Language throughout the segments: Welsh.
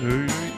Ui, ui.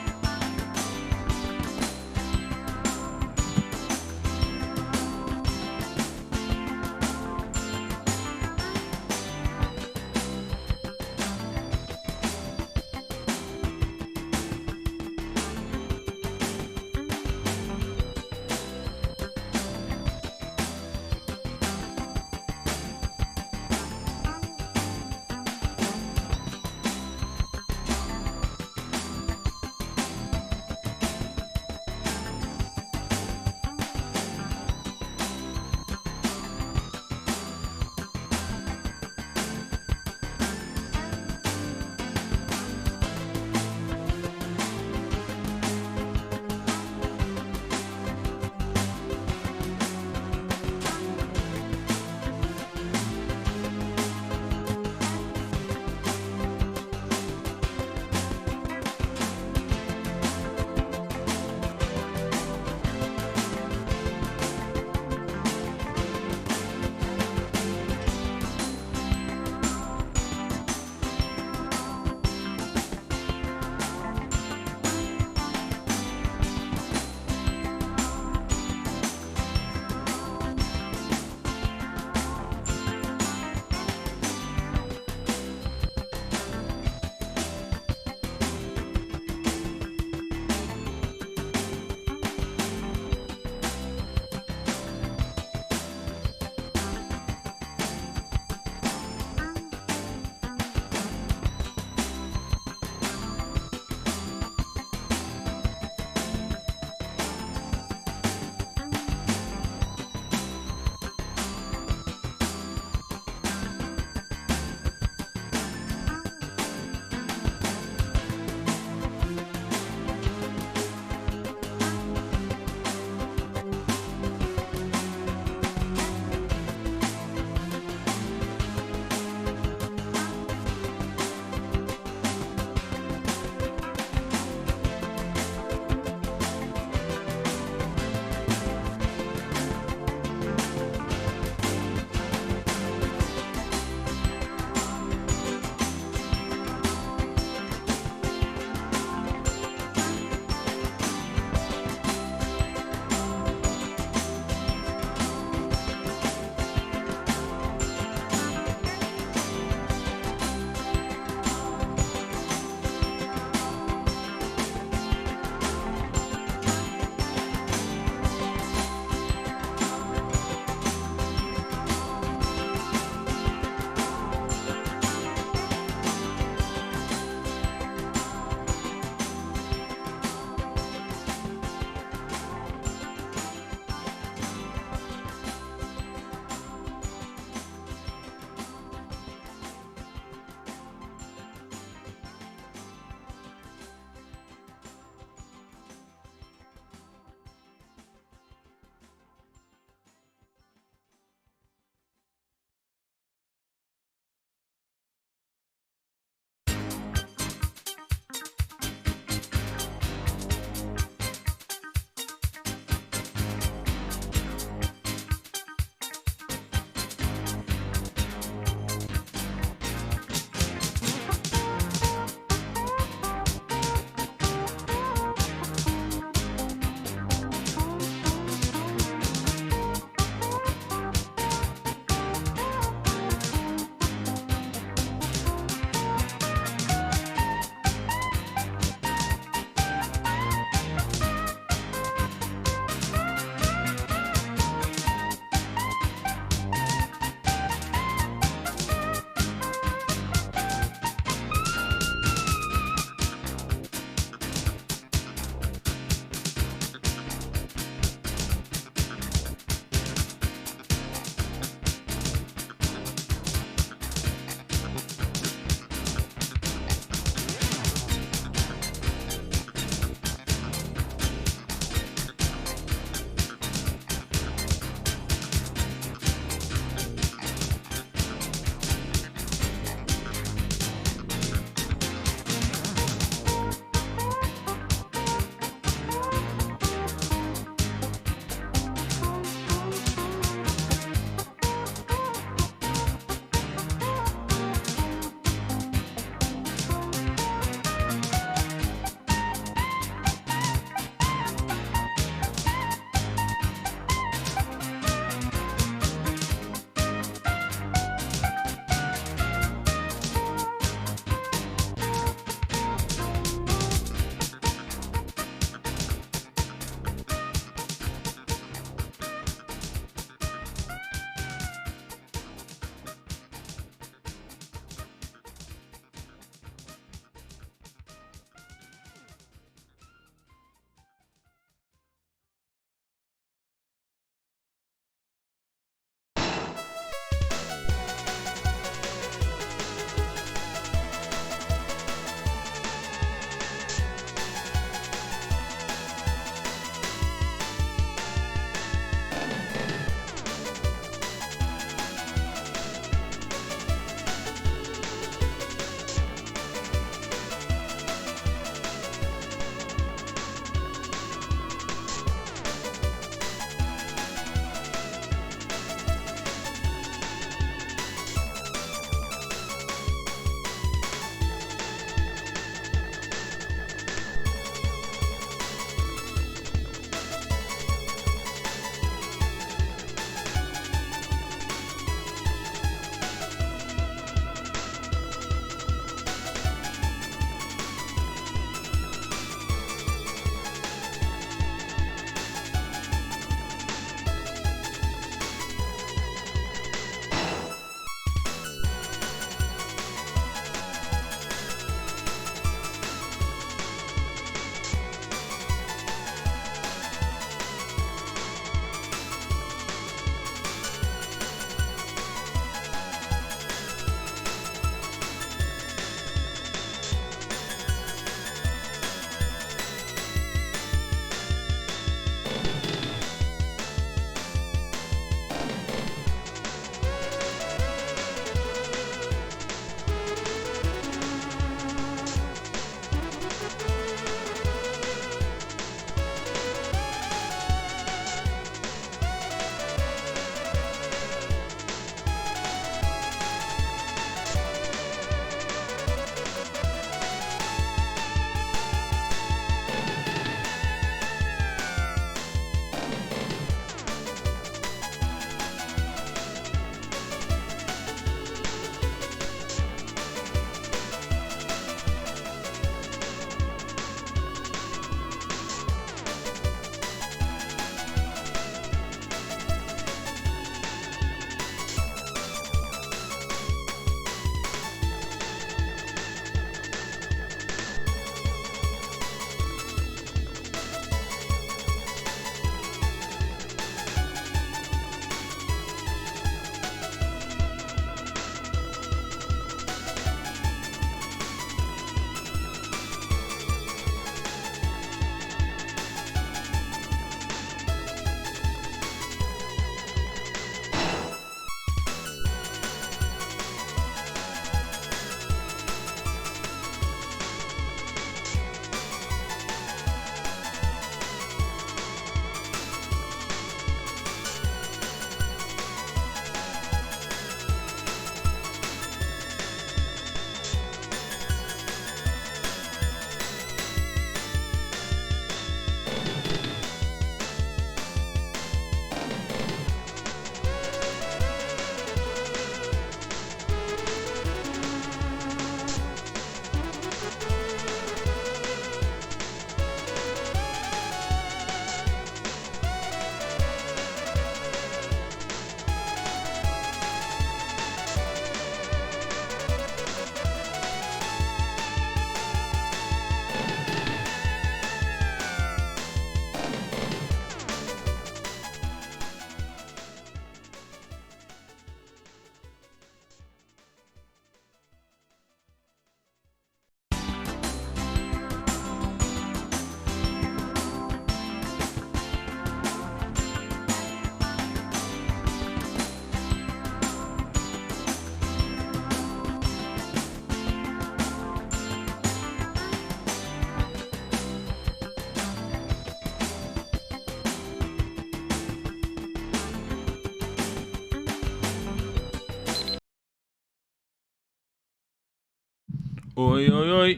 Oi, oi, oi.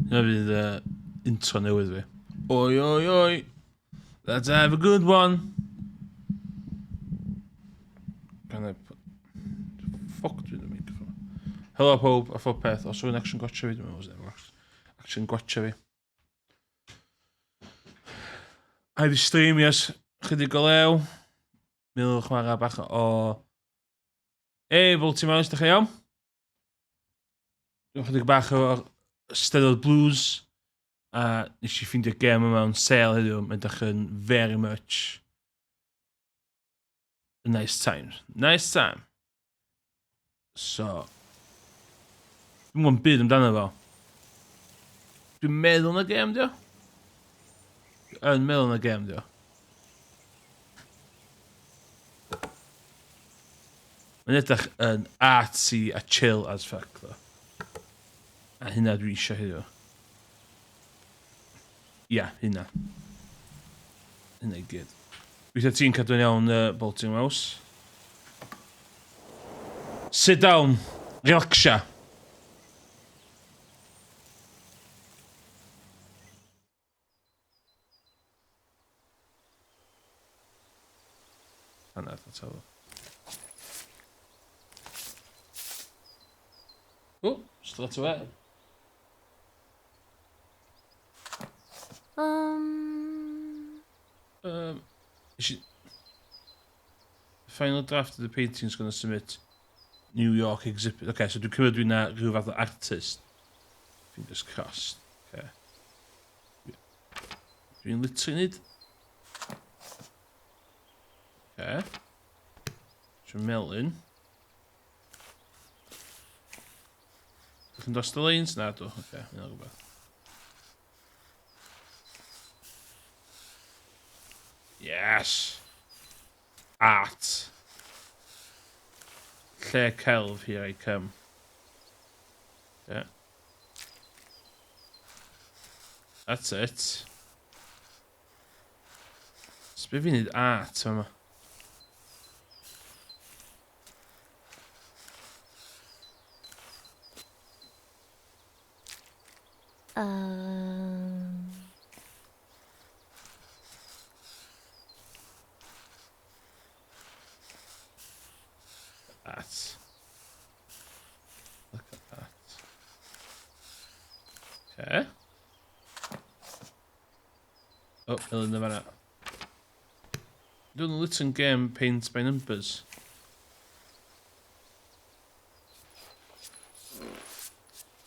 Hynna fydd intro newydd fi. Oi, oi, oi. Let's have a good one. Can I put... Fuck, dwi'n y microphone. Helo pob a phob peth. Os rwy'n action gotcha fi, dwi'n meddwl os action gotcha fi. Hi fi stream, yes. Chydig o lew. Mi'l chwarae bach o... Ei, Bolty Mouse, da chi iawn? Dwi'n chydig bach o Steddfod Blues. A nes i ffeindio gêm yma mewn sale heddiw. Mae'n dych yn very much a nice time. Nice time. So, dwi'n gwybod byd amdano fo. Dwi'n meddwl na gêm, dio. Yn meddwl na gêm, dio. Mae'n edrych yn artsy a chill as fuck, ddo. A hynna dwi eisiau heddiw. Ia, hynna. Hynna i gyd. Weithiau ti'n cadw'n iawn, Bolting Mouse. Sit down. Relaxia. Hanner, that's all. Oh, straight away. She... Final draft of the painting is going to submit New York exhibit. Okay, so dwi'n cymryd dwi'n rhyw fath o artist. Fingers crossed. Okay. Dwi'n literally neud... Okay. Dwi'n melyn. Dych chi'n dros y lines? Na, dw. Oce, okay, mae'n rhywbeth. Yes! Art. Lle celf, here I come. Yeah. That's it. Sbe fi'n neud art yma? That. Look at that. Okay. Oh, Elen yn fanna. Dwi'n little game paint by numbers.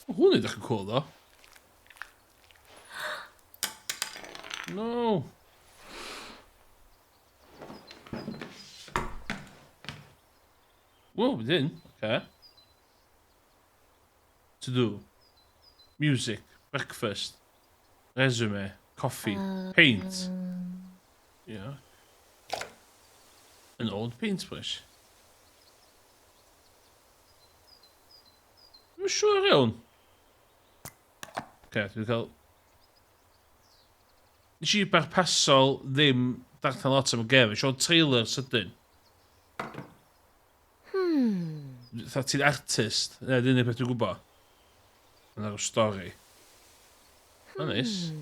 O, hwn edrych yn cool, ddo. No. Whoa, beth hyn? Okay. To do. Music. Breakfast. Resume. Coffee. Paint. Yeah. An old paintbrush. Dwi'n siŵr iawn. Oce, dwi'n cael... Nes i barpasol ddim darllen lot am y gêm. Nes i weld trailer sydyn. Fatha ti'n artist. Ne, dyna'r unig peth dwi'n gwybod. Yna rhyw stori. O, neis.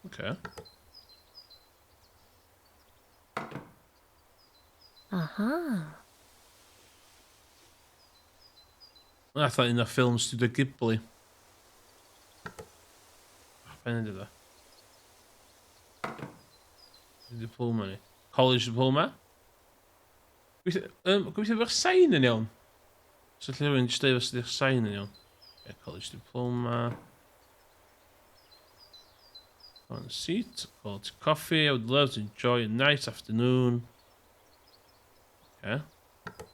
Oce. Aha. Mae'n fatha un o ffilm Studio Ghibli. Oh, Pa'n ydy ddo? Diploma ni. College diploma? Gobeithio, gobeithio efo'r sain yn iawn. So lle rhywun jyst deud os ydy'r sain yn iawn. Yeah, college diploma. On the seat, quality coffee. I would love to enjoy a nice afternoon. Okay.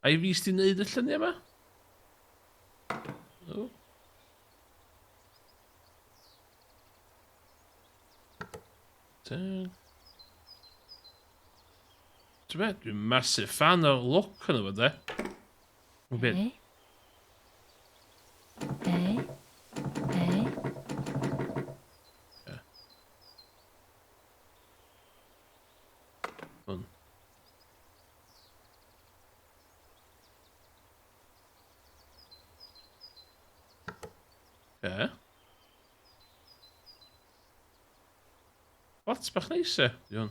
A i fi sy'n neud y lluniau yma? No. Ti'n be? Dwi'n massive fan o'r look yn efo, de. Mae'n byd. E. E. E. Okay. Lot bach neis e. Di hwn.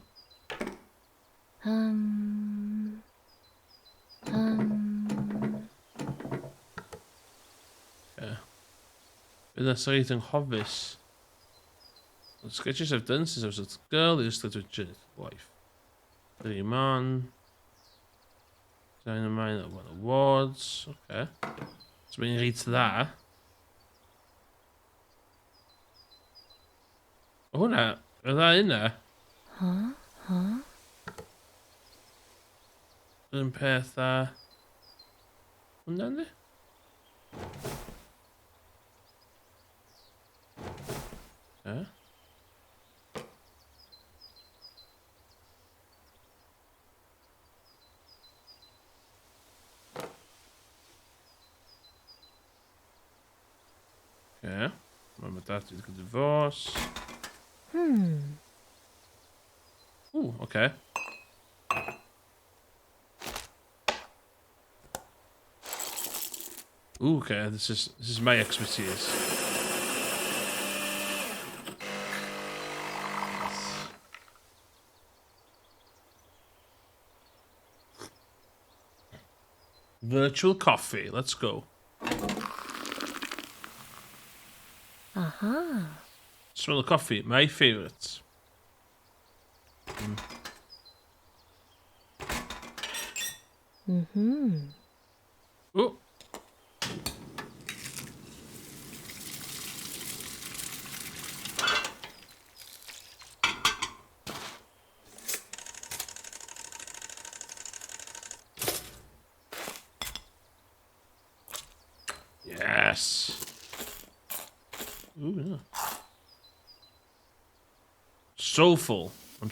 Okay. Bydd yna reit anghofus. The sketches I've done since I was a little girl illustrate a journey through life. Dream on. Design of mine that won awards. Okay. So mae'n reit dda. O hwnna, y dda yna. Huh? Huh? Yr un peth a... Hwnna yndi? Okay. Okay. Mum and dad wedi cael divorce. Ooh, okay. Ooh, okay, this is my expertise. Yes. Virtual coffee, let's go. Aha. Smell of coffee, my favourite. Oh. Yes. Ooh, yeah. Soulful. I'm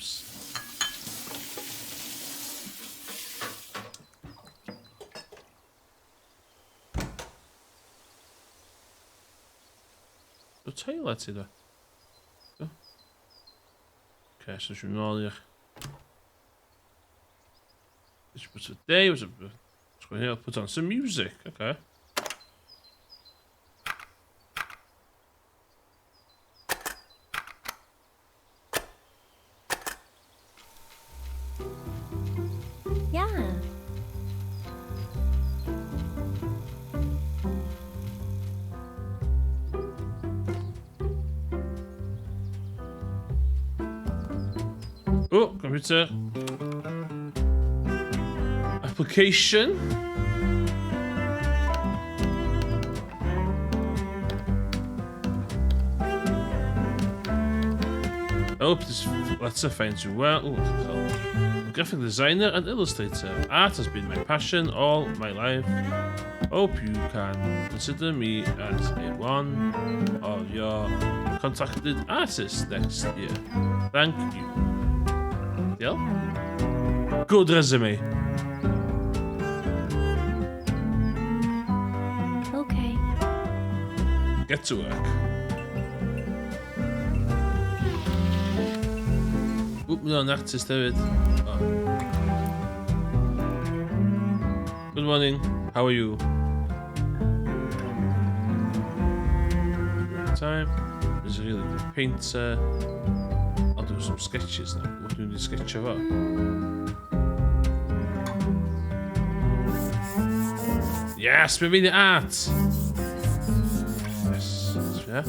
The toilet iddo. Oh. Okay, so dwi'n nôl i'r... This was a day, was a... Put on some music, okay. Yeah. Oh, computer. Application. I hope this letter finds you well. Ooh, hell. Graphic designer and illustrator. Art has been my passion all my life. Hope you can consider me as a one of your contacted artists next year. Thank you. Diolch. Good resume. Okay. Get to work. Oop, mae o'n artist hefyd. Oh. Good morning. How are you? Time. There's a really good painter. I'll do some sketches now. What do we need to sketch of? Yes, we're the art. Yes, yeah.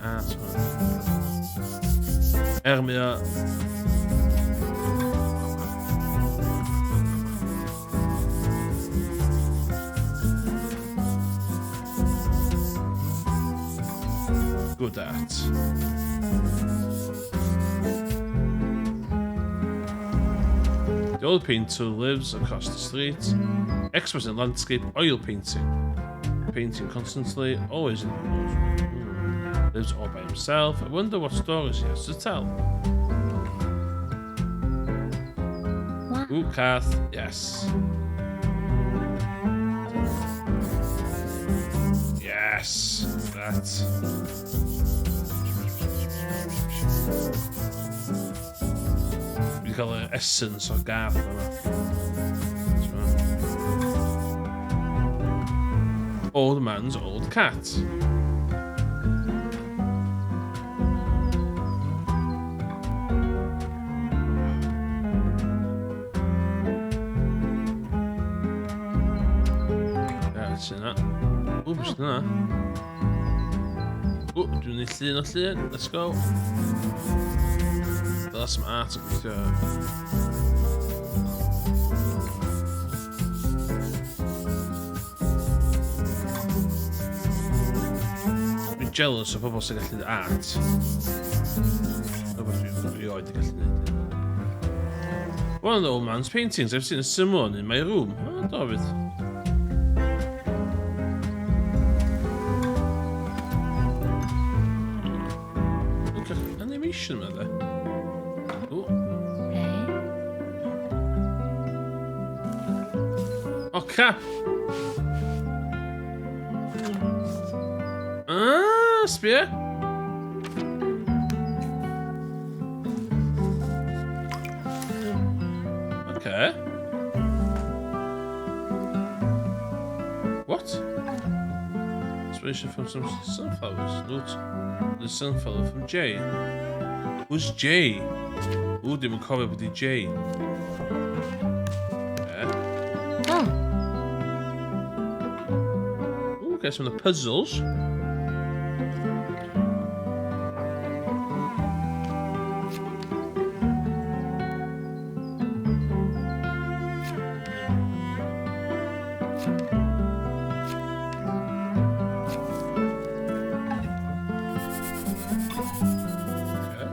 Art. Mae o... Good art. The old painter lives across the street. Expert in landscape oil painting. Painting constantly, always in the nose. Lives all by himself. I wonder what stories he has to tell. Wow. Ooh, Kath. Yes. Yes. That. Fi wedi cael yr essence o'r gath yma. Old man's old cat. That's yna. O, beth sy'n yna? O, dwi'n neud llun o llun. Let's go. That's some art yn gweithio. Dwi'n jealous o pobl sy'n gallu art. Rhywbeth dwi'n rioed yn gallu neud. One of the old man's paintings, I've seen a similar one in my room. Oh, David. Look at animation yma, de. O, Hey. oh crap! Ah, sbia! Okay. What? Inspiration from some sunflowers. Note the sunflower from Jay. Who's Jay? Ww, dim yn cofio bod i Jay. Okay. Oh. Ooh, get some of the puzzles. Okay.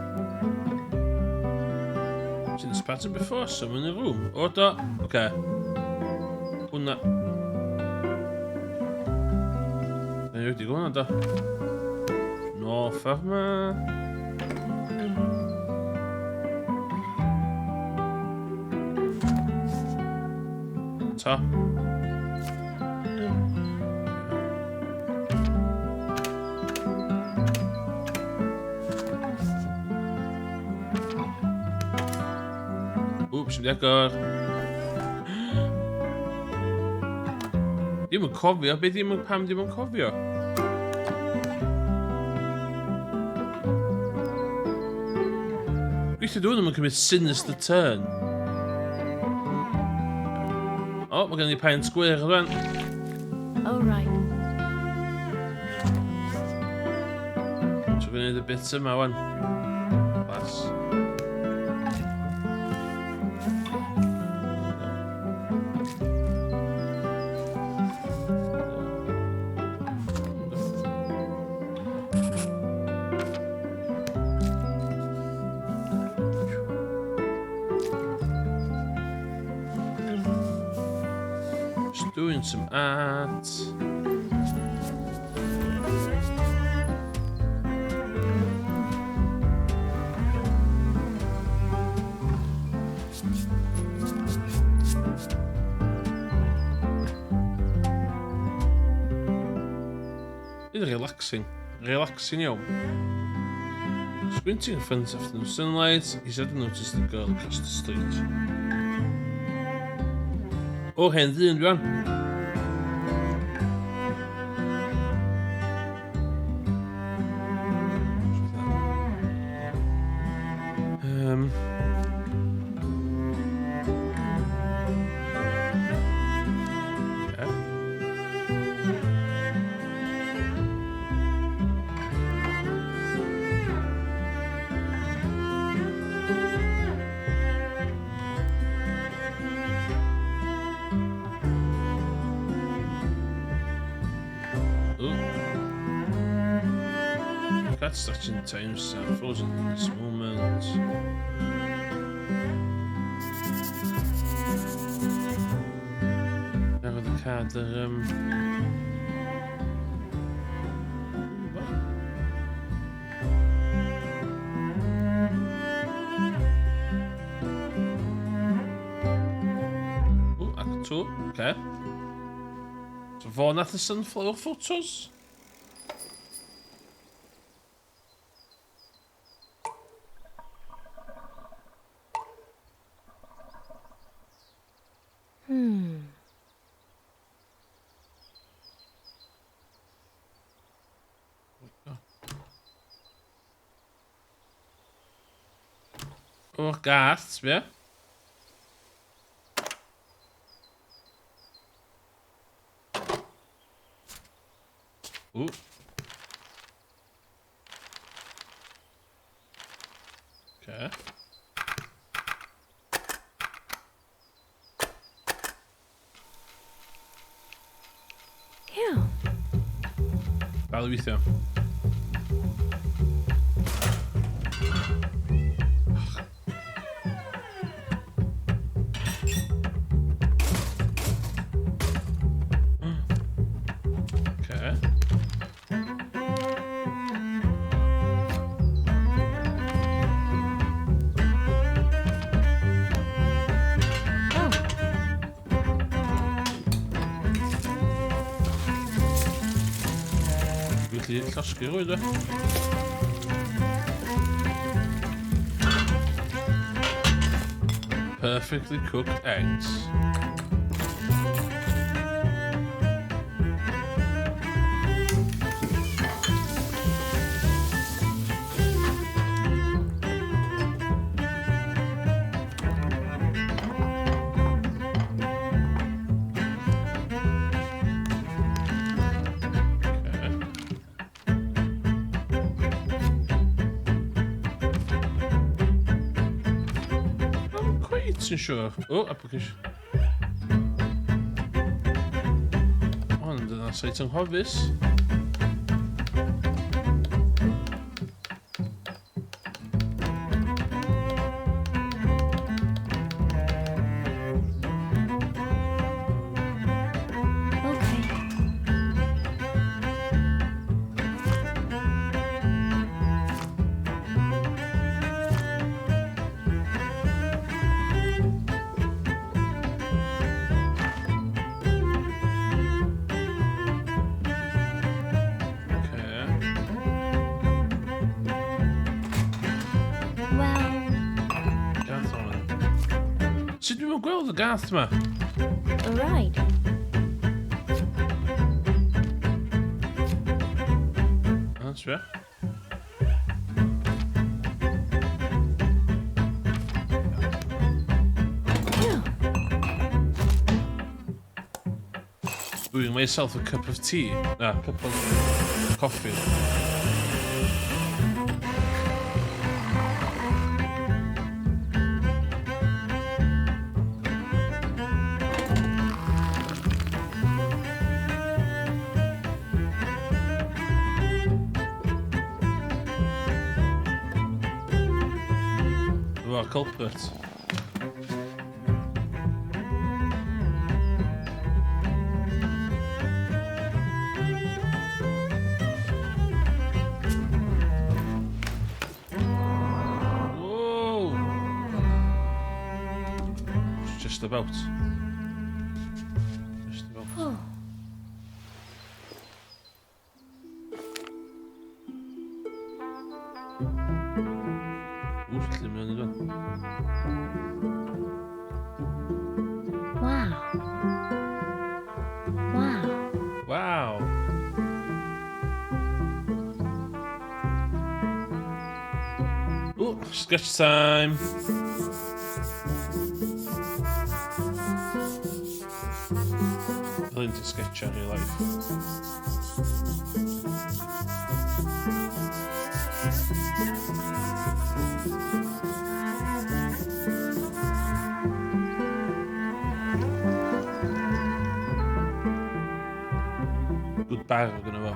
Seen this pattern before, somewhere in the room. O, do. Okay. Hwnna. Da ni wedi gweld hwnna, do. No, ffordd ma. Top. Oops, mynd i agor. Dim yn cofio, be ddim yn pam dim yn cofio? Gweithio dwi'n ddim yn cymryd sinister turn. O, mae gen i paent gwyrdd rwan. Oh, right. So dwi'n gwneud y bit yma wan. Class. Just doing some art. It's relaxing. Relaxing iawn. Squinting in front afternoon sunlight, he suddenly noticed the girl across the street. O, hen ddyn, dwi'n. Okay. Ooh. Cat stretching times are frozen in this moment. There the card there. Ooh, what? Ooh, Act 2, okay. So fo nath y sunflower photos? O'r gath, sbia. Ww. Okay. Phew. Dal i weithio. Okay. Oh. Dwi'n gallu llosgi rwyd, e. Perfectly cooked eggs. Okay. I'm quite yn siŵr. Oh, application. Ond dyna site anghofus. Okay. Okay. Well, Gath o'n. Sut dwi'n gweld y gath yma? all right. Ah, sbia. Phew. Brewing myself a cup of tea. Na, cup of coffee. Efo'r culprit. Whoa! Just about. Just about. Oh. Ww, lle mae'n dod. Wow. Wow. Wow! Ooh, sketch time! Learn to sketch out your life. Good barw gynno fo.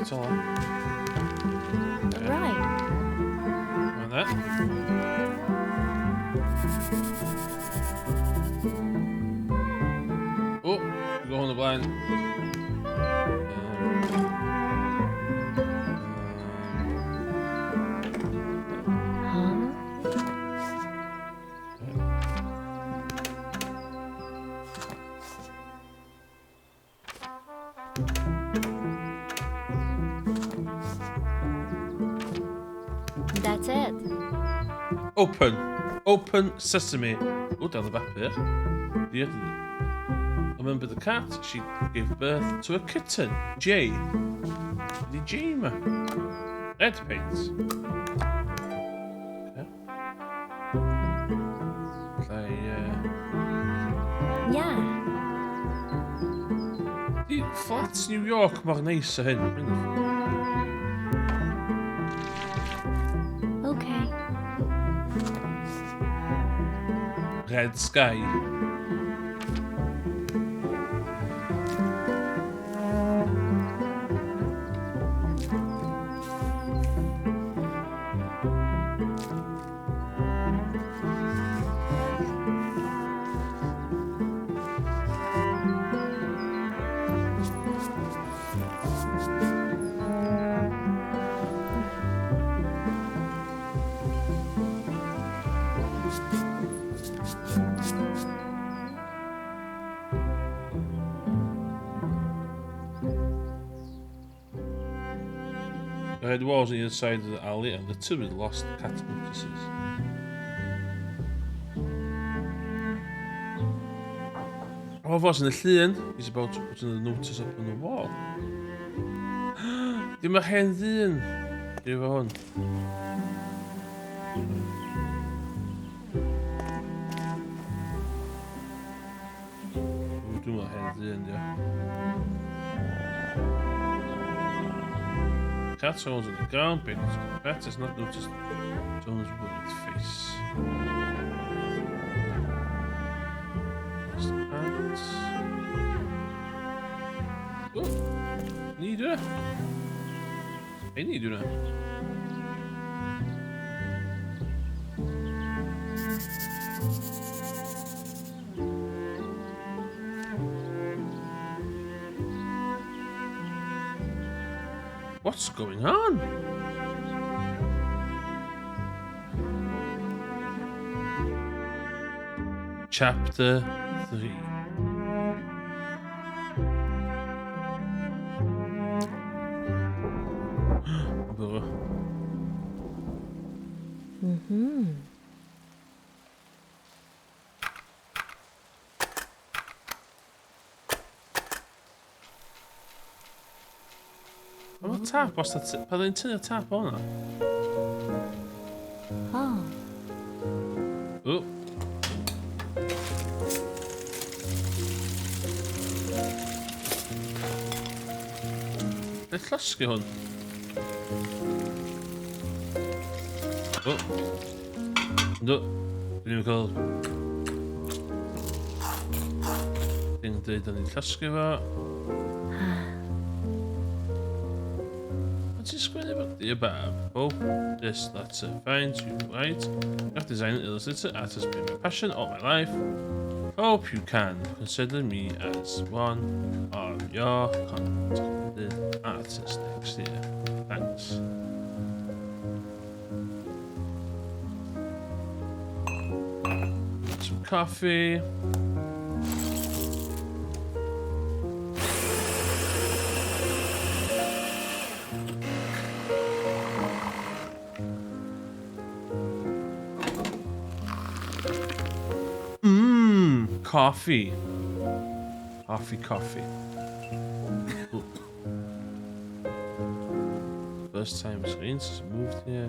It's all. All right. On that. Oh, go on the blind. Huh? That Open. Open sesame. O, down the bapur. The Remember the cat? She gave birth to a kitten. J. The J ma. Red paint. Okay. Allai. Yeah. Di flats New York mor neis a hyn. Okay. Red sky. The red walls on either side of the alley are littered with lost cat notices. O, fo sy'n y llun. He's about to put another notice up on the wall. Dim yr hen ddyn. Di efo hwn. Dwi'n meddwl hen ddyn, di. Cat holes on the ground, big cat has not noticed Jonah's worried face. Lost ants. Oh, ni dwi. Ei ni dwi. What's going on? Chapter 3. Bro. Mae tap wastad. Pa ddyn tynnu'r tap o hwnna? Oh. O. Beth llosgi hwn? O. Yndw. Dwi ddim yn cael. Dwi'n dweud o'n i'n llosgi fo. What's ti'n sgwennu fo? Dear Barb, hope this letter finds you right. Graphic design and illustrator art has been my passion all my life. Hope you can consider me as one of your contacted artists next year. Thanks. Some coffee. Coffee. Coffee, coffee. Ooh. First time screens has moved here.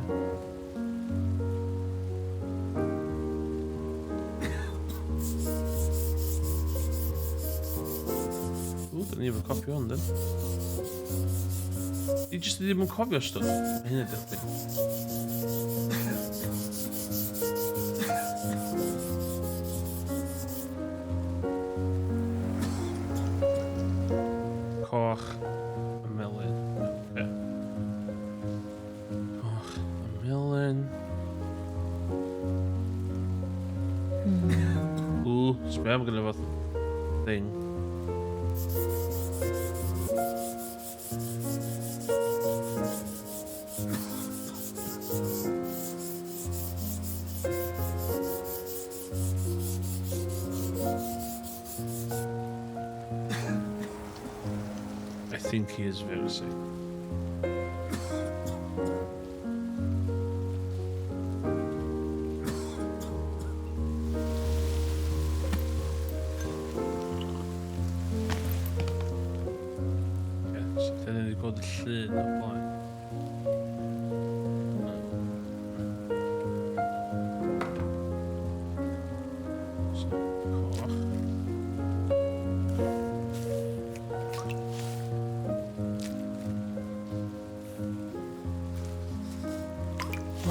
Ooh, don't even copy on then. Di jyst ddim yn cofio stwff. Mae hynna di'r thing. Coch a melyn. Okay. Coch a melyn. Ooh, sbia, mae gynno fo thing. I think he is very sick. So, lle ni wedi gweld y llun o'r blaen. So, coch.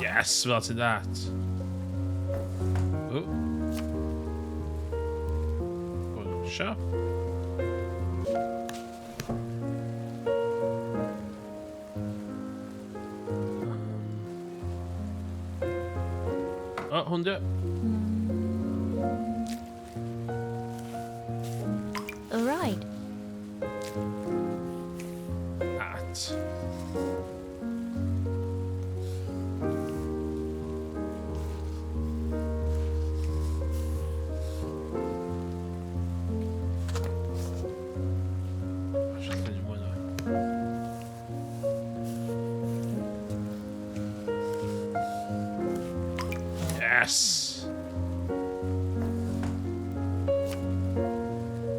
Yes, fel ti that. Oh. Go to the shop. Oh, hwn di. All right. At. Eisiau llun mwy na. Yes!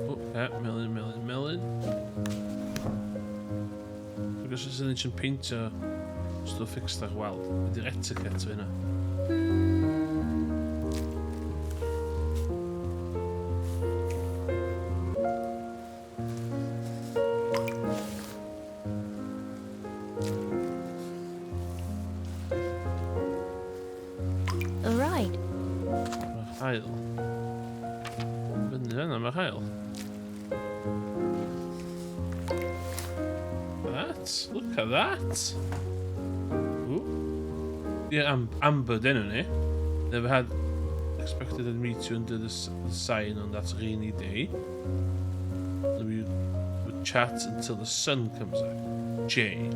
Oh, yeah, melyn, melyn, melyn. Dwi'n gwybod sy'n eisiau peintio stwff extra weld. Ydy'r etiquette o hynna? All right. Mae'r haul. Fyny yna mae'r haul. That? Look at that! Ooh. Yeah, Amber, dyn ni. Never had expected I'd meet you under the sign on that rainy day. Then we would chat until the sun comes up. J.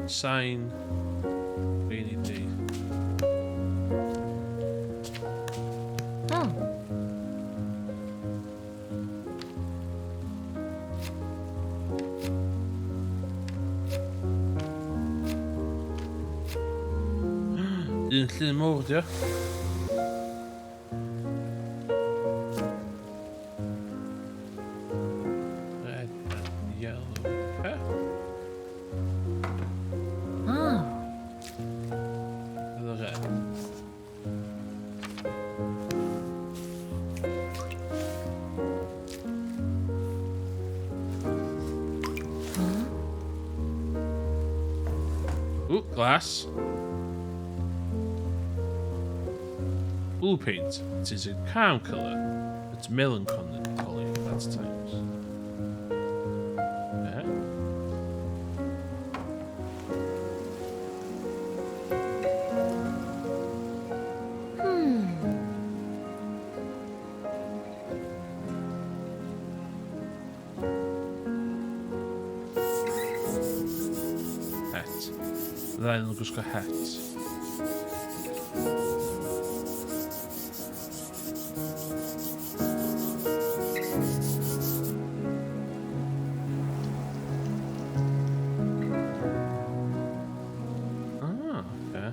Sign. Rainy day. Oh. Un llun mawr, di o. Red and yellow. Eh? Oh. The red. Huh? Ooh, glass. Blue paint. It is a calm colour. It's melancholy at times. Eh? Het. Ddau nhw'n gwisgo het. Ah, okay.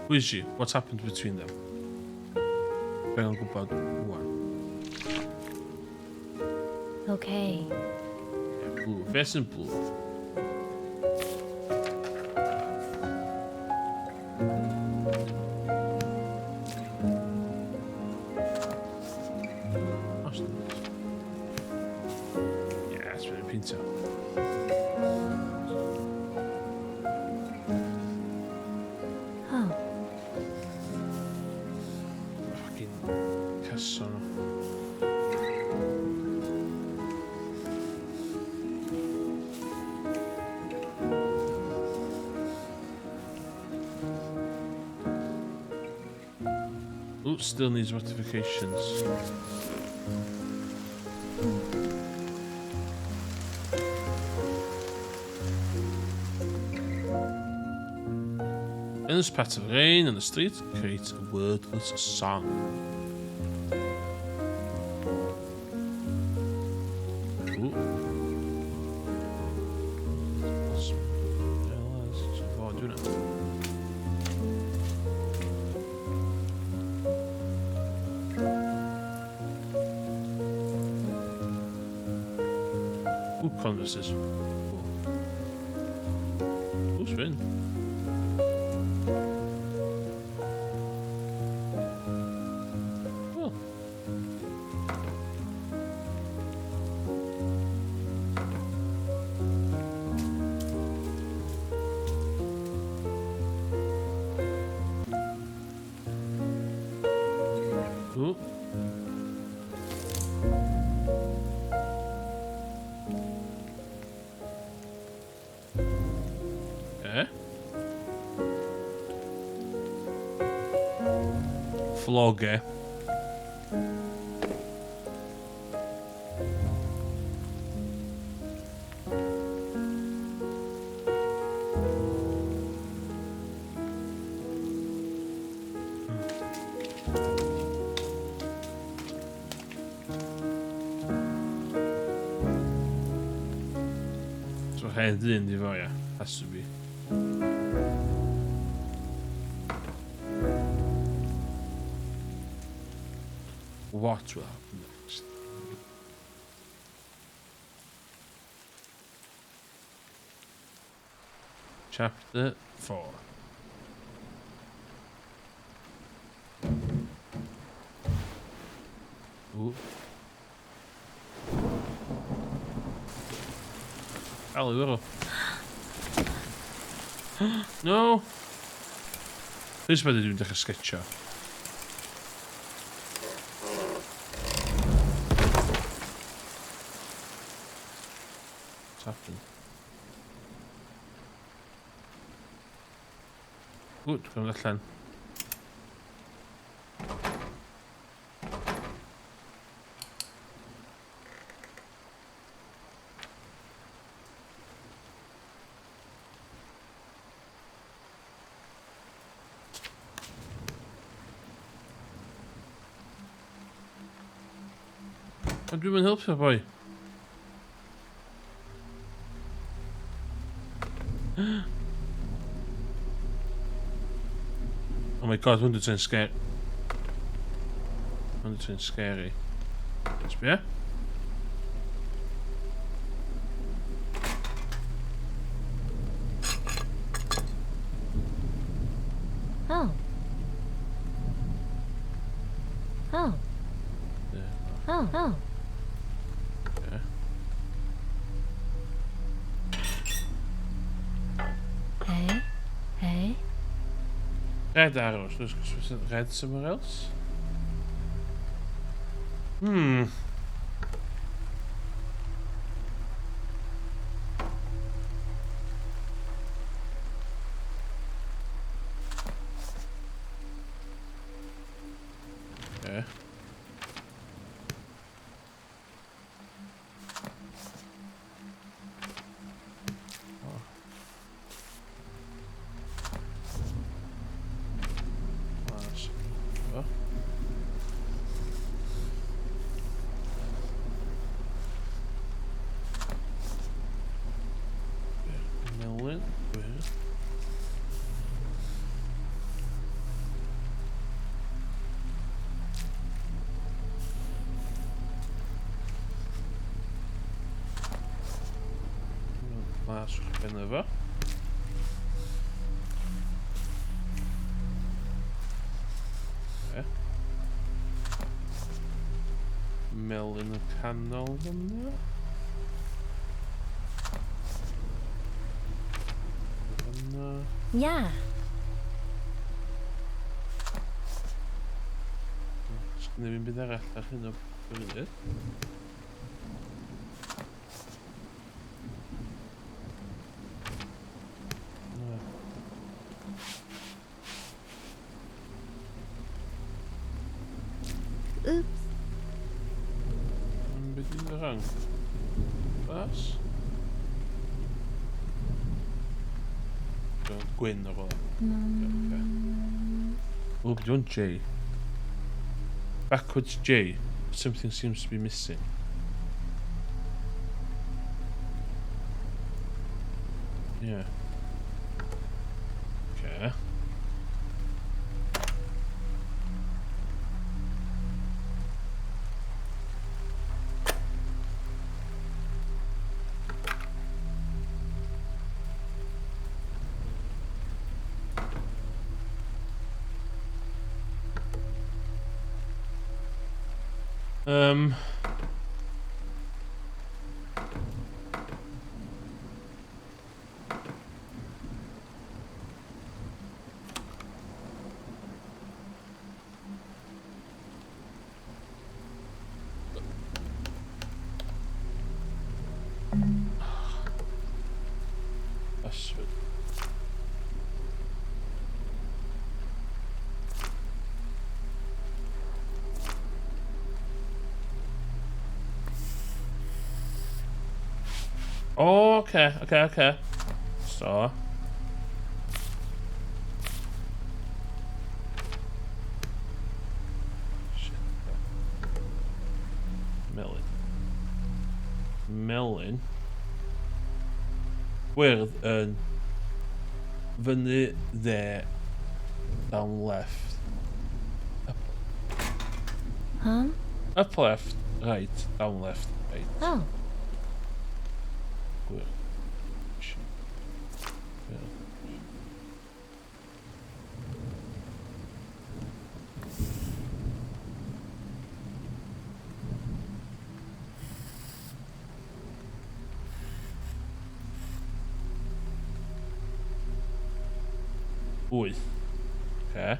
Who is she? What's happened between them? Be yn gwybod rwan. Okay. Yeah, blue. Be sy'n blue? Os Yeah, it's really peintio. Oh. Fucking cyson nhw. Ooh, still needs modifications. Endless paths of rain on the street creates a wordless song. Ooh. So fo, dwi'n Ooh, canvases. Cool. Ooh, spin. Oh. Ooh. Okay. Floge. So hen ddyn di fo, ia. Has to be. What will happen next? Chapter 4. Ooh. Al, No! Please bydde dwi'n dechrau sketcho. What's happened? Good, dwi'n mynd allan. Ond dwi'n mynd helpu boi. Oh my god, hwn dwi'n scary. Hwn dwi'n scary. Sbia? Oh. Oh. Yeah. Oh. Oh. Okay. Hey. Hey. Red arrows. Dus red somewhere else? Okay. Oh. Mas. Oh. Melyn. Gwyrdd. Las uwchben efo. Okay. Melyn y canol fyna. Fyna. Yeah. Sgynna fi'n byd arall ar hyn o bryd. Na. Oops. Yn byd yn wrong. Bas? Gwyn o fel. O, beth yw'n J? Backwards J. Something seems to be missing. Yeah. Okay. Password. Oh, okay. So. Shit. Melyn. Melyn. Gwyrdd yn fyny dde, down left. Up. Huh? Up left, right, down left, right. Oh. Gwyrdd. Gwyrdd. 8. Okay.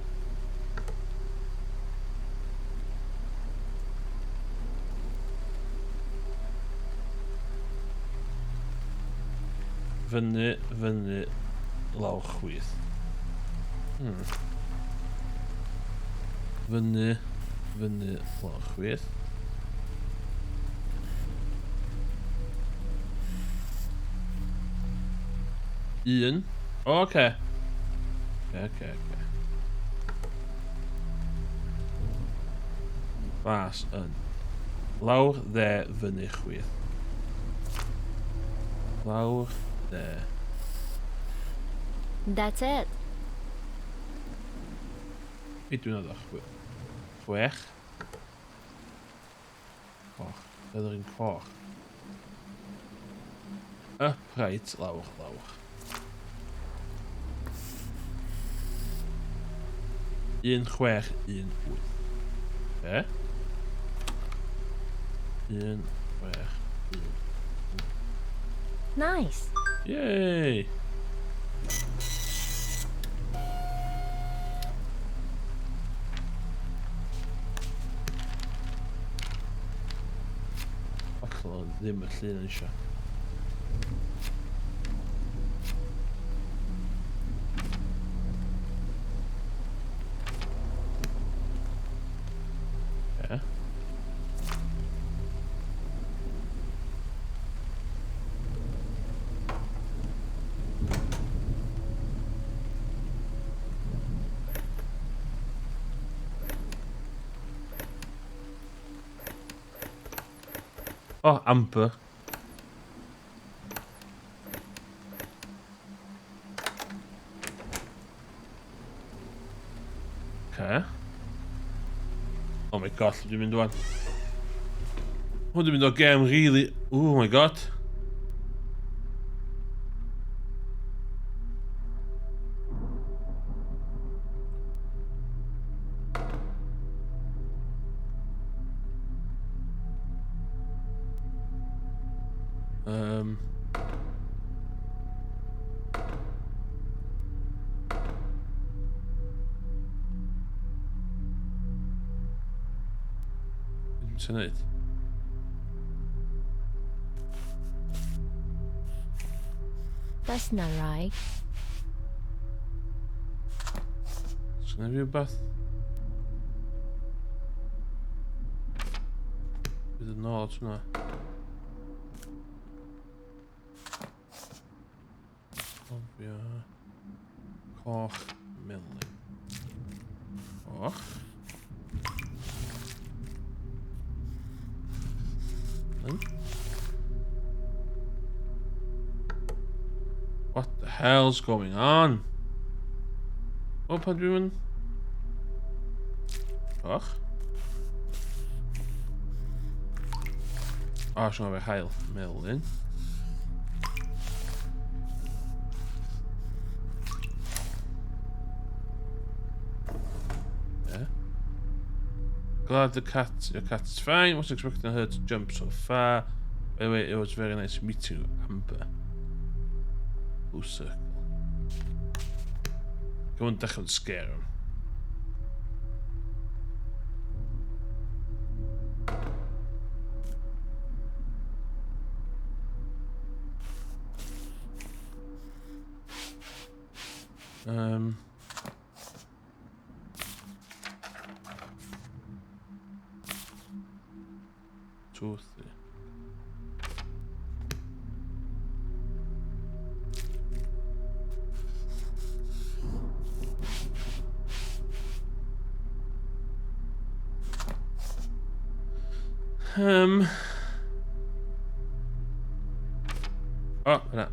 Fyny, fyny, lawr chwith. Fyny, fyny, lawr chwith. 1. Okay. Okay. Glas yn. Lawr, dde, fyny, chwith. Lawr, dde. That's it. Be dwi'n meddwl? 6. Coch. Bydd yr un coch. Up, right, lawr, lawr. 1, 6, 1, 8. Be? 1, 6, 1. Nice. Yay! Hollol ddim y llun yn eisiau. Yeah. Oh, amber. Okay. Oh my god, dwi'n mynd wan. Hwn dwi'n mynd o game really... Oh my god. Ti'n neud? That's not right. Sgynna fi rhywbeth? Bydd yn ôl at hwnna. Cofio. Coch, melyn. Coch. Melyn. What the hell's going on? O, pan dwi'n mynd? Coch. O, siwn fe hael. Melyn. Yeah. Glad the cat, your cat's fine. Wasn't expecting her to jump so far. By the way, it was very nice meeting you, Amber. Blue circle. Go and dechrau'n scare him. Um, 2, 3. Oh, yna.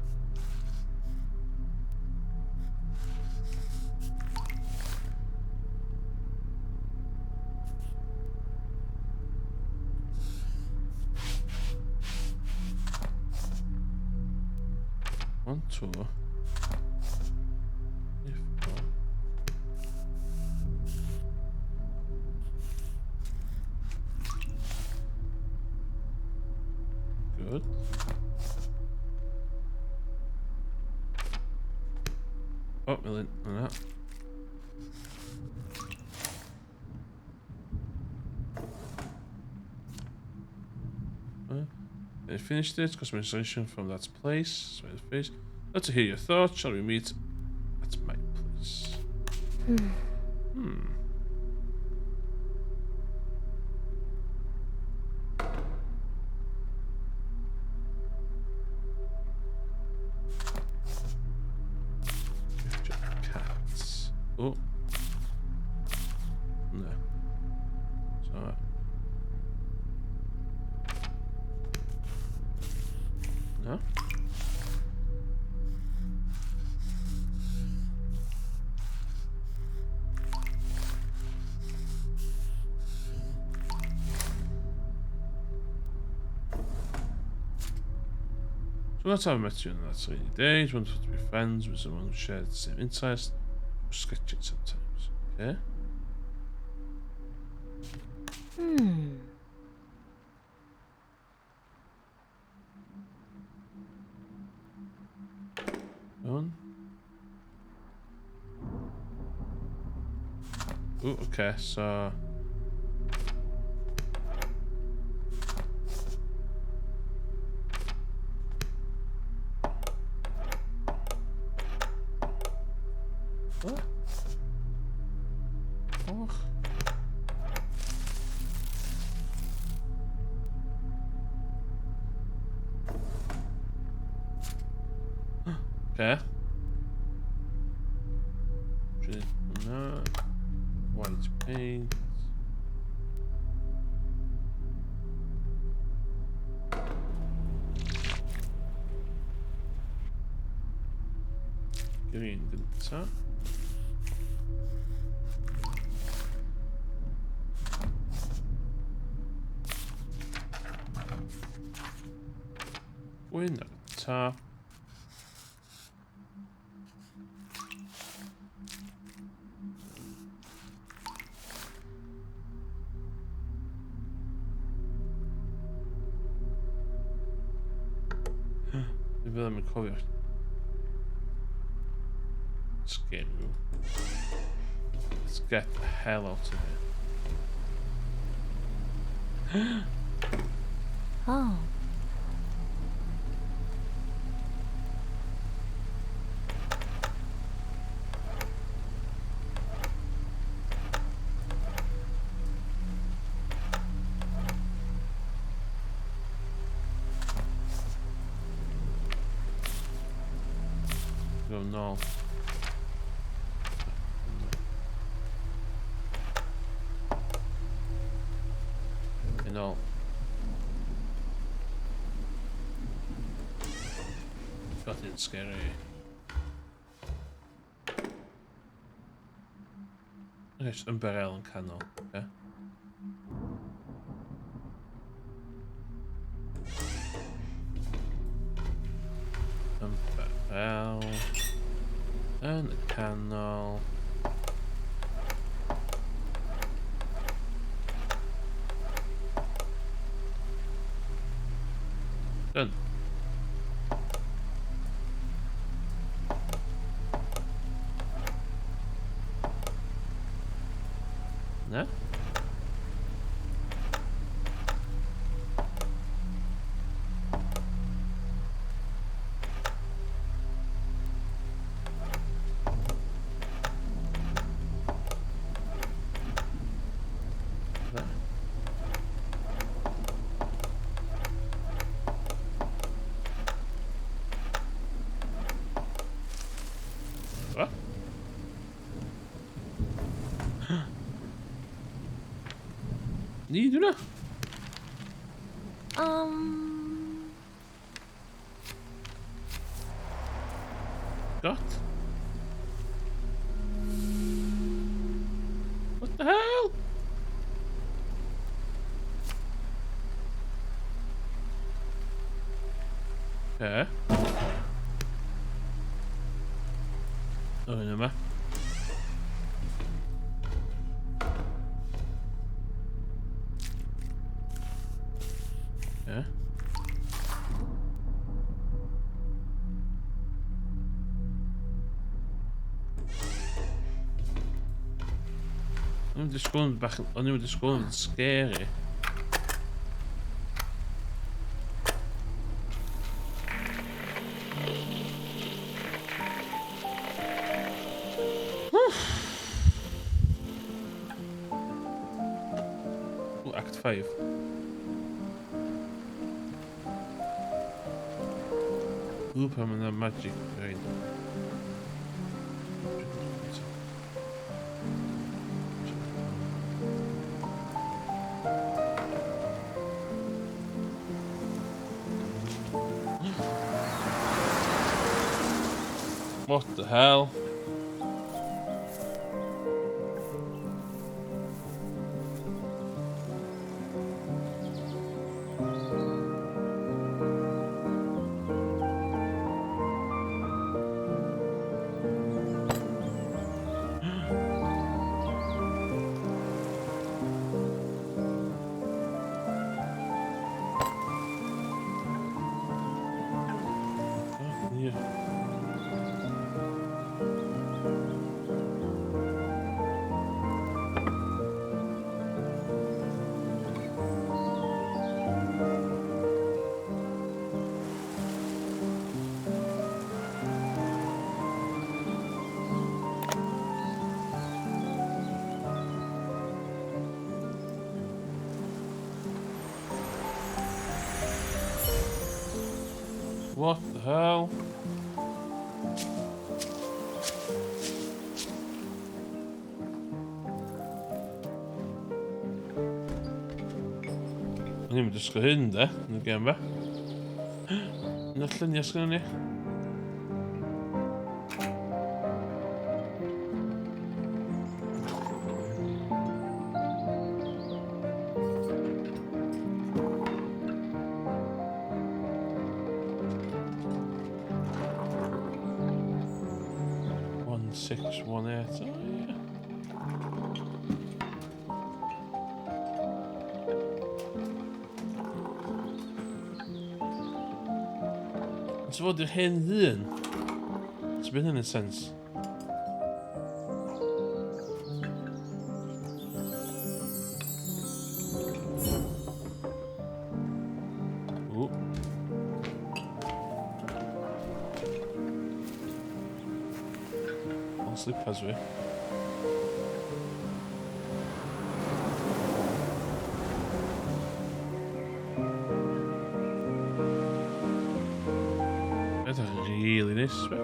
One, two. Three, four. Good. Oh, melyn, yna. I finished it, customer installation from that place. So face. Let's hear your thoughts. Shall we meet at my place? Cats. Oh. No. So. No. So that's how I met you in that rainy day. It's wonderful to be friends with someone who shares the same interest. Sketch it sometimes. Okay. One. Oh, okay, so what? Och. Okay. White paint. Green gynta. Gwyn ar y top. Dwi'n ddim yn cofio. Scary. Let's get the hell out of here. Oh. Go nôl. Canol. Got it scary. Okay, ymbarel yn canol. Okay. Ymbarel yn y canol. Done. Na? Na. What? Ni di hwnna? Got? What the hell? Okay. O, hyn yma. Okay. O'n i'n disgwyl yn bach... O'n i'n disgwyl yn scary. Ooh, Act 5. Ooh, pam yna magic brain. What the hell? Oh, yeah. What the hell? O'n i'n disgwyl hyn, de, yn y gem fe. Yn y lluniau sgynnon ni. 1618, oh yeah. So fod i'r hen ddyn? It's been in a sense. Ooh. On slippers fi. Edrych yn really nice, fe.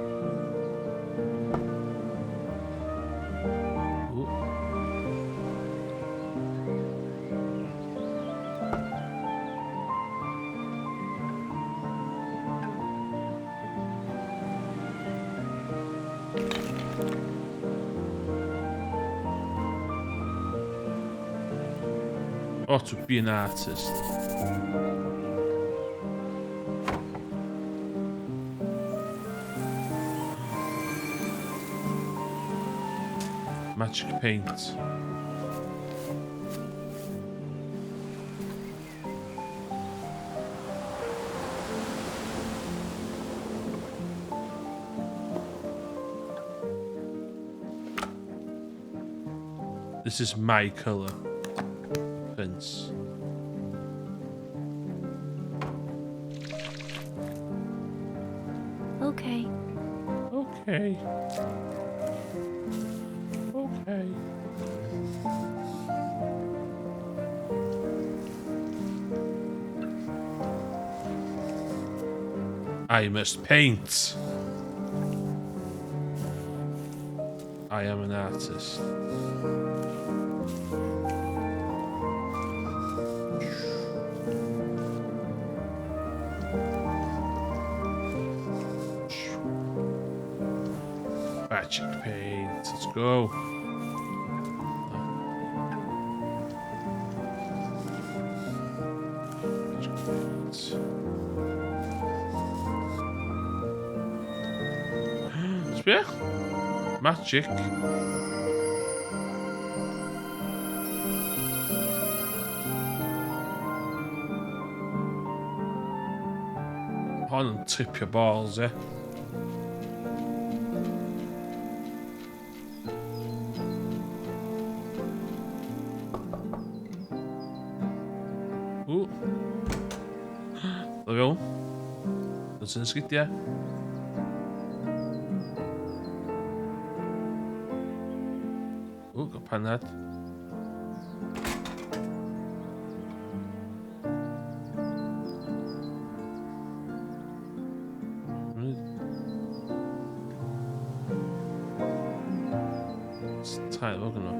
Ooh. Ought to be an artist. Magic paint. This is my colour. Prince. Okay. Okay. Okay. I must paint. I am an artist. Magic paint. Let's go. Magic paint. Sbia? Magic. Hon yn tripio balls, e. Ww. Ddo fewn. Yn sy'n sgidiau. Ww, gael panad. Tail o gynno.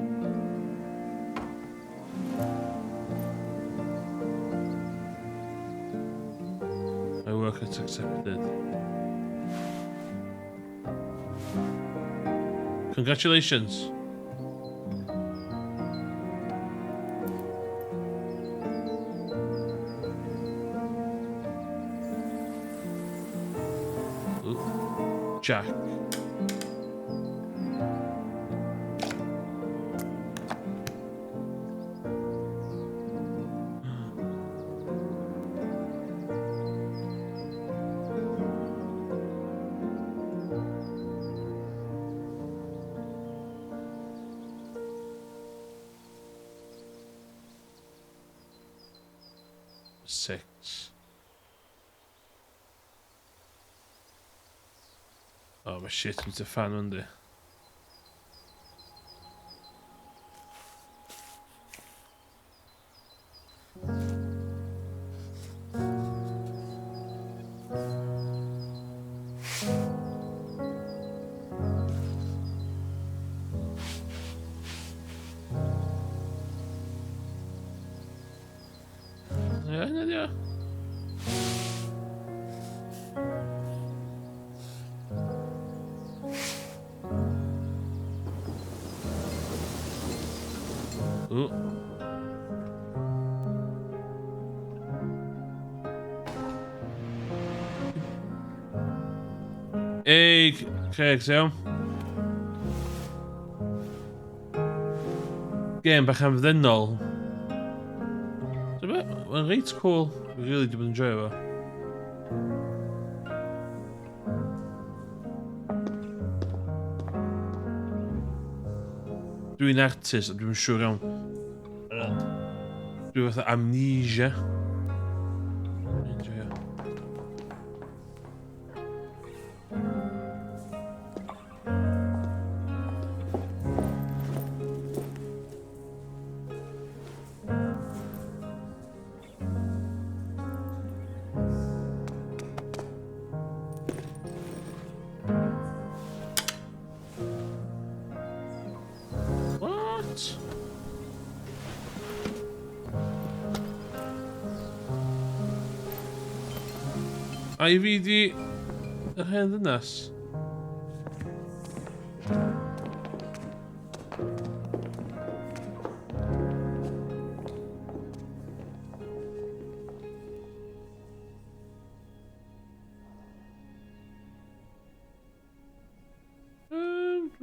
My work is accepted. Congratulations. Ooh. Jack. Six. Oh, mae shit mynd y fan yndi. Ie, hynna di o. Ww. Ei, Craig, ti'n iawn? Gêm bach hamddenol. Dwi'n Mae'n reit cool. Fi really di bod yn joio fo. Dwi'n artist, a dwi'n siŵr iawn. Dwi'n fatha amnesia. Dwi'n joio. What? A i fi di yr hen ddynas?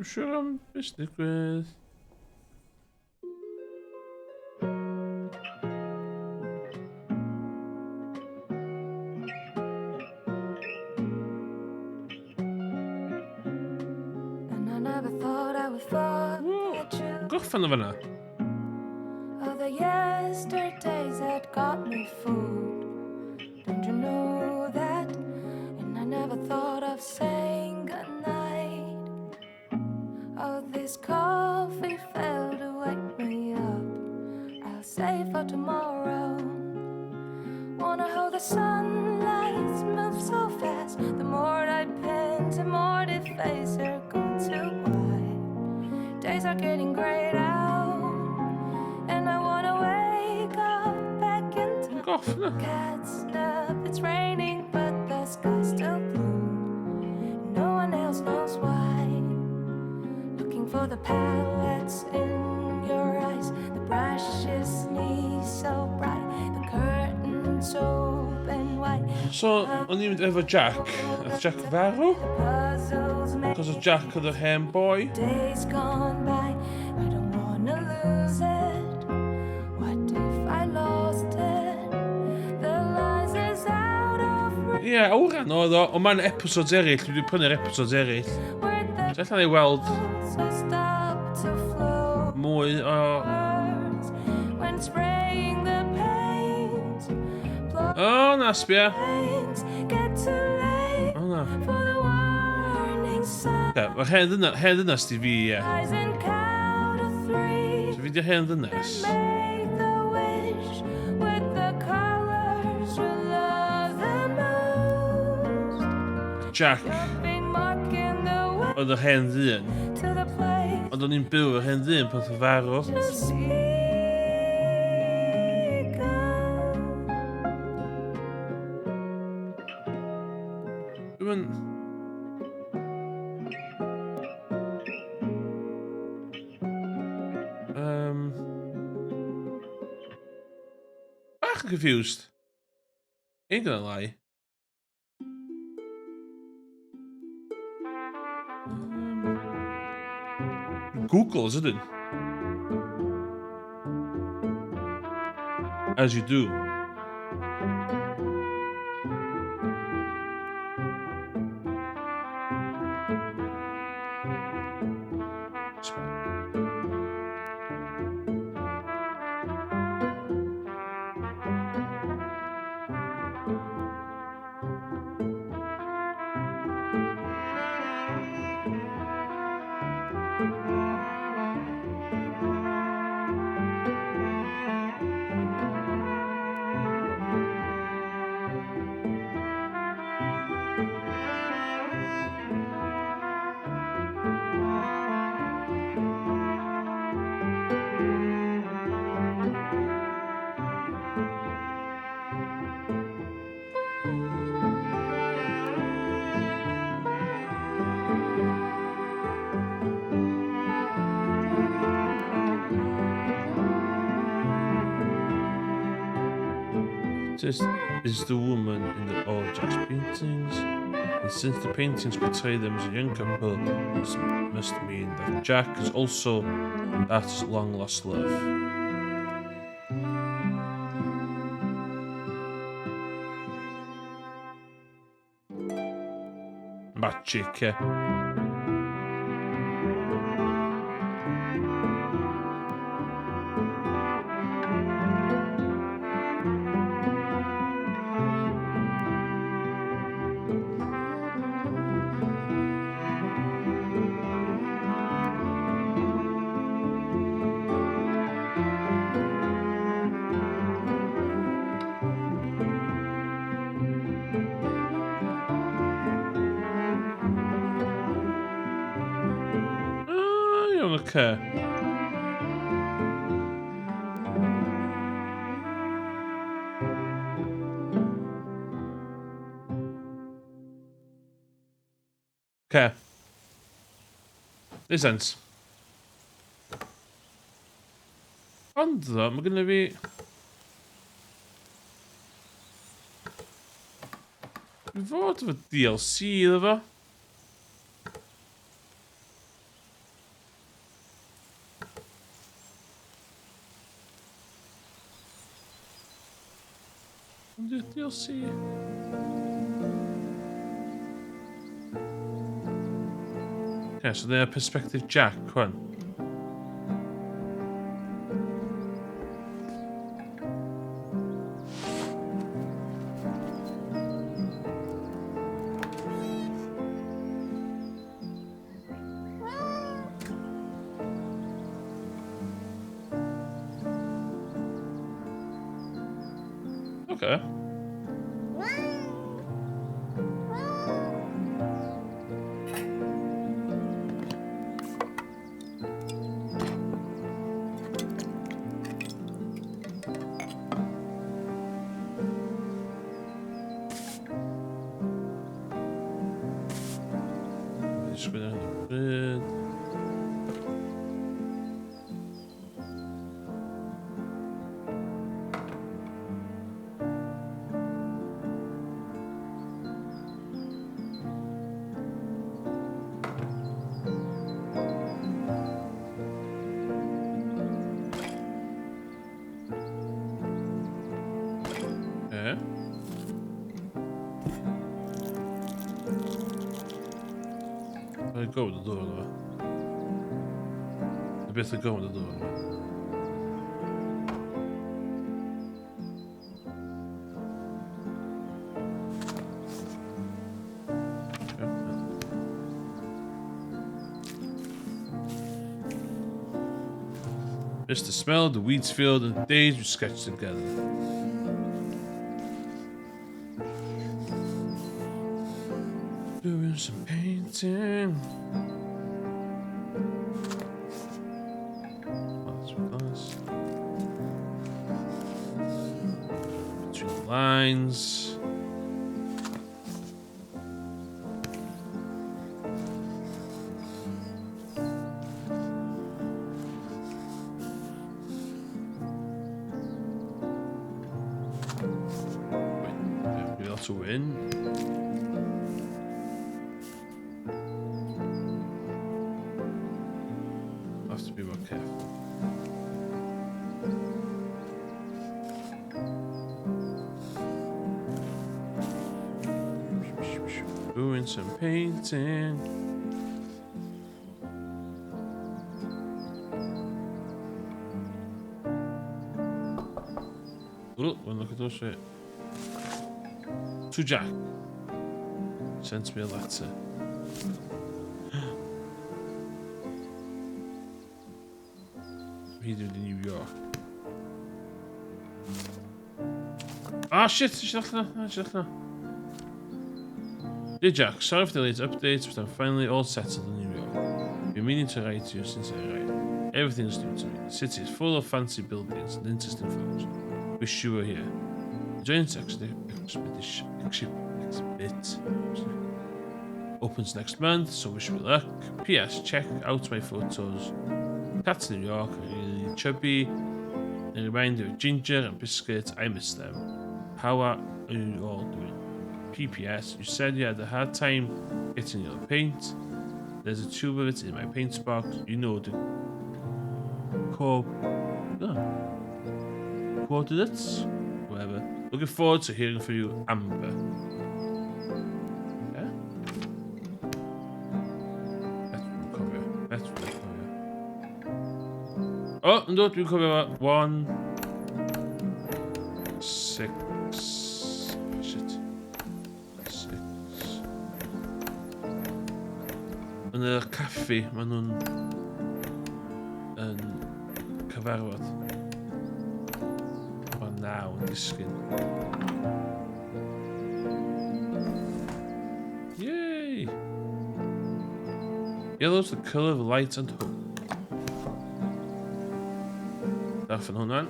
Dwi'n siŵr am beth sy'n digwydd. And I never thought I would forget you. Gorffen o fanna. All the yesterdays that got me fooled. Don't you know that? And I never thought of saying goodnight. All this coffee failed to wake me up. I'll save for tomorrow. Wanna hold the sunlight move so fast. The more I paint, the more the face are going to white. Days are getting grayed out, and I wanna wake up back in time. Gorffen o. Cats nap, it's raining, but the sky's still blue. No one else knows why. Looking for the palettes in your eyes, the brushes sneeze so bright, the curtains open wide. So, o'n i'n mynd efo Jack. Ath Jack farw? The puzzles make Cos o Jack oedd yr hen boi. days gone by. I don't wanna lose it. What if I lost it? The lies is out of Ie, yeah, awran oedd o. Ond mae'n episodes eraill. Dwi wedi prynu'r episodes eraill. where the So allan i weld so stop to flow. mwy o... Words When spraying the paint, O, na, sbia. blinds get too late O, na. for the warning signs Ie, mae'r hen ddynas, hen ddynas di fi, ie. and count to three. So fi di hen ddynas. Make the wish with the colors you love the most. Jack Been marking the way oedd yr hen ddyn. to the place Ond o'n i'n byw yr hen ddyn pan oedd o farw. to speak of. Dwi'n... Bach yn confused. Ain't gonna lie. Google, ydyn? As you do. This is the woman in the all Jack's paintings, and since the paintings portray them as a young couple, this must mean that Jack is also that long lost love. Magic, yeah. Ah, iawn, oce. Okay. Makes sense. Ond ddo, mae gynnu fi... Dwi fod efo DLC iddo fo. Ond yw'r DLC? Okay, so they're perspective Jack, hwn. Okay. Sgwyd ar hyn o bryd. Okay. Mae'n go with the dŵr yma. Y beth yn go with the dŵr yma. Just the smell of the wheat field and the days we sketched together. Doing some painting. That's Between the lines. Wait, we also win. Have to be more careful. Doing some painting. Oh, one look at those shit. To Jack. Sent me a letter. He's in New York. Ah shit, shit. Dear Jack, sorry for the late updates, but I'm finally all settled in New York. Been meaning to write to you since I arrived. Everything's new to me. The city is full of fancy buildings and interesting folks. Wish you were here. The giant exhibit opens next month, so wish me luck. P.S. Check out my photos. Cats in New York are really chubby. A reminder of Ginger and Biscuit, I miss them. How are you all doing? P.P.S. You said you had a hard time getting your paint. There's a tube of it in my paint box. You know the coordinates? Whatever. Looking forward to hearing from you, Amber. Yeah? Beth dwi'n cofio? Beth dwi'n cofio? Oh, ynddo, dwi'n cofio fo. 1, 6, shit. 6. Yn y caffi, maen nhw'n yn cyfarfod. Mae 9 yn disgyn. Yay! Yellow's the colour of light and hope. Darllen hwnna.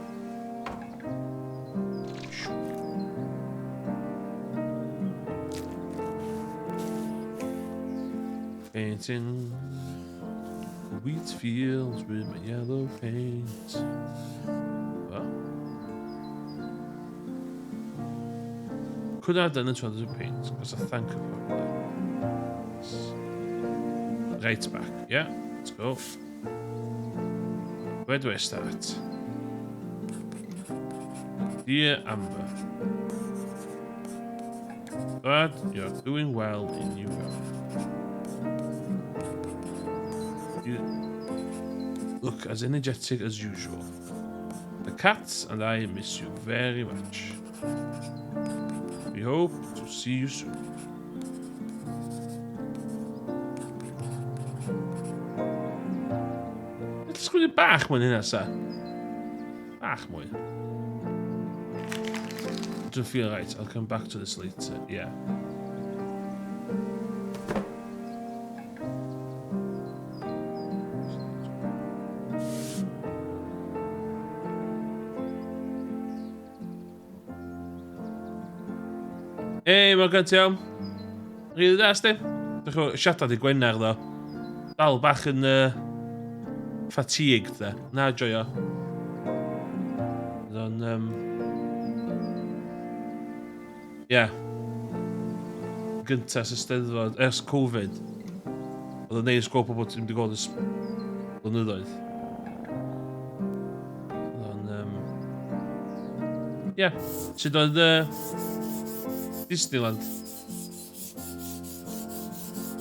Painting the wheat fields with my yellow paint. What? Could I have done it with other paint? Because I thank her properly. Right back. Yeah, let's go. Where do I start? Dear Amber. Glad you're doing well in New York. You look as energetic as usual. The cats and I miss you very much. We hope to see you soon. Let's sgwennu bach mwy hynna, sa. Bach mwy. Don't feel right. I'll come back to this later. Yeah. Ei, Morgan, ti iawn? Rili da, sti? Dych chi'n siarad i Gwener, ddo. Dal bach yn fatigued, dde. Na, joio. Ond, Ie. Gynta ers y Steddfod, ers Covid. Oedd o'n neis gweld pobl ti'n mynd i gweld ers blynyddoedd. Oedd o'n... Ie. Sut oedd Disneyland?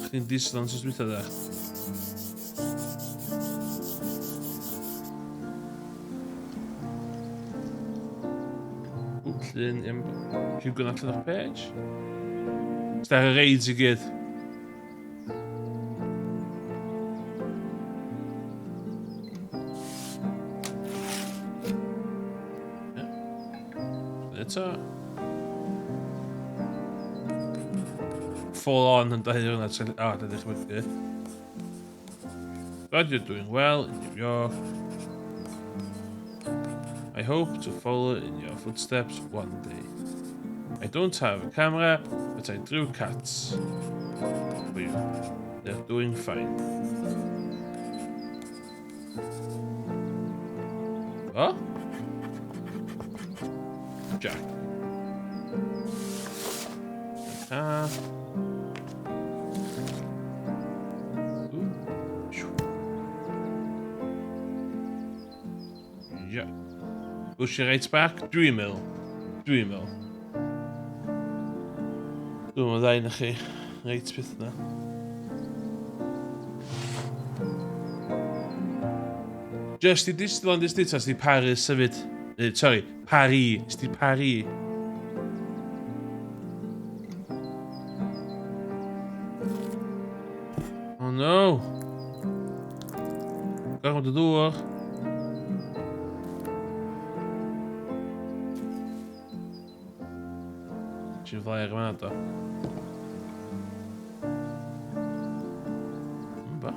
Chdi'n Disneyland sos dwytha dda? Llun, im, Hugo allan o'r page. Star y raids i gyd. Eto. Full on yn dau hwnna. O, oh, dydych chmygu. Glad you're doing well in New York. I hope to follow in your footsteps one day. I don't have a camera, but I drew cats for you. They're doing fine. Oh? Jack. Ah. Ooh. Yeah. Will she write back? Dwi'n meddwl. Dwi'n meddwl. Dwi'n meddwl ddau na chi. Reit beth na. Just i Disneyland is di, tas di Paris hefyd. Sorry, Paris. Is di Paris. Oh no. Gormod o ddŵr. Ti'n flyer yma, do. Ba.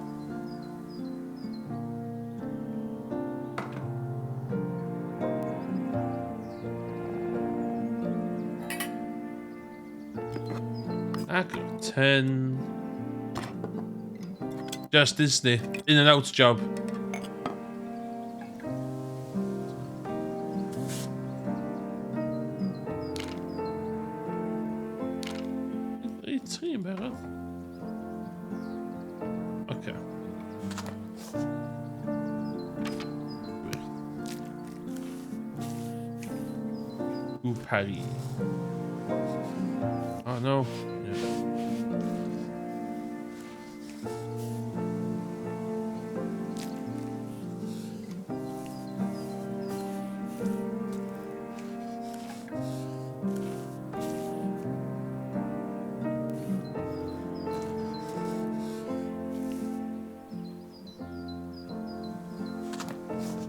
Ac 10. Just Disney. In and out job. Ei, tri yn barod. Oce. Gwych. Ooh, Paris. Oh no.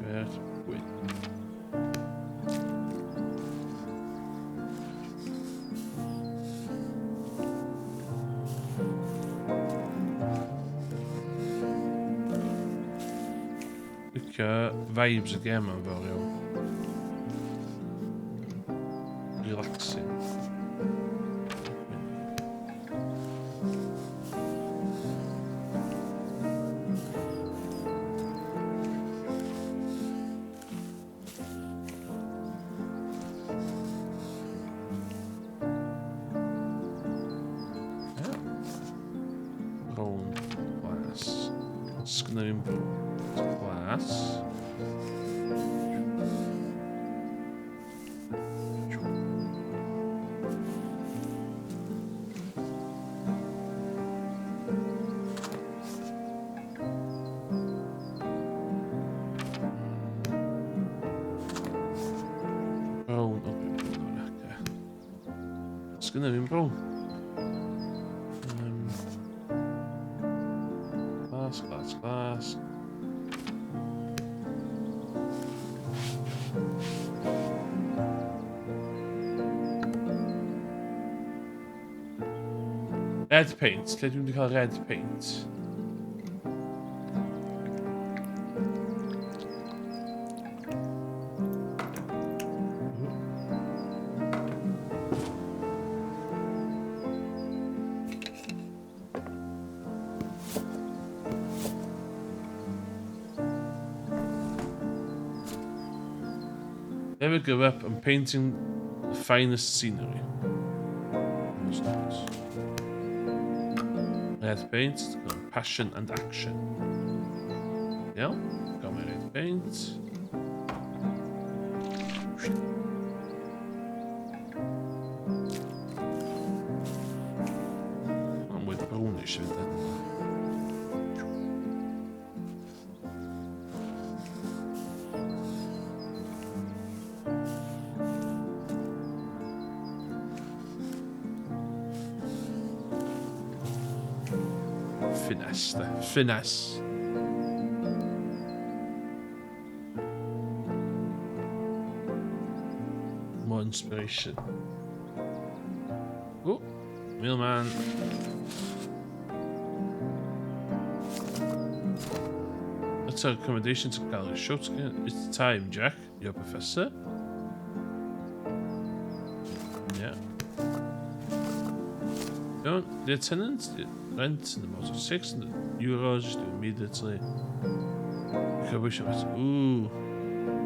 Yeah. Wait. Licio vibes y gêm yn fawr iawn. Relaxing. Brown, glas. Sgynna fi'n glas. Sgynna fi'n brown. Glas, glas, glas. Red paint. Lle dwi'n wedi cael red paint? Never give up on painting the finest scenery. Red paint, passion and action. Yeah, got my red paint. I'm with brownish with that. Finesse, de. Finesse. More inspiration. Oh, mailman. That's a recommendation to Gallery Shotgun. It's time, Jack. Your professor. Yeah. Don't the tenants the rent in the amount of €600 just do immediately. I wish I was ooh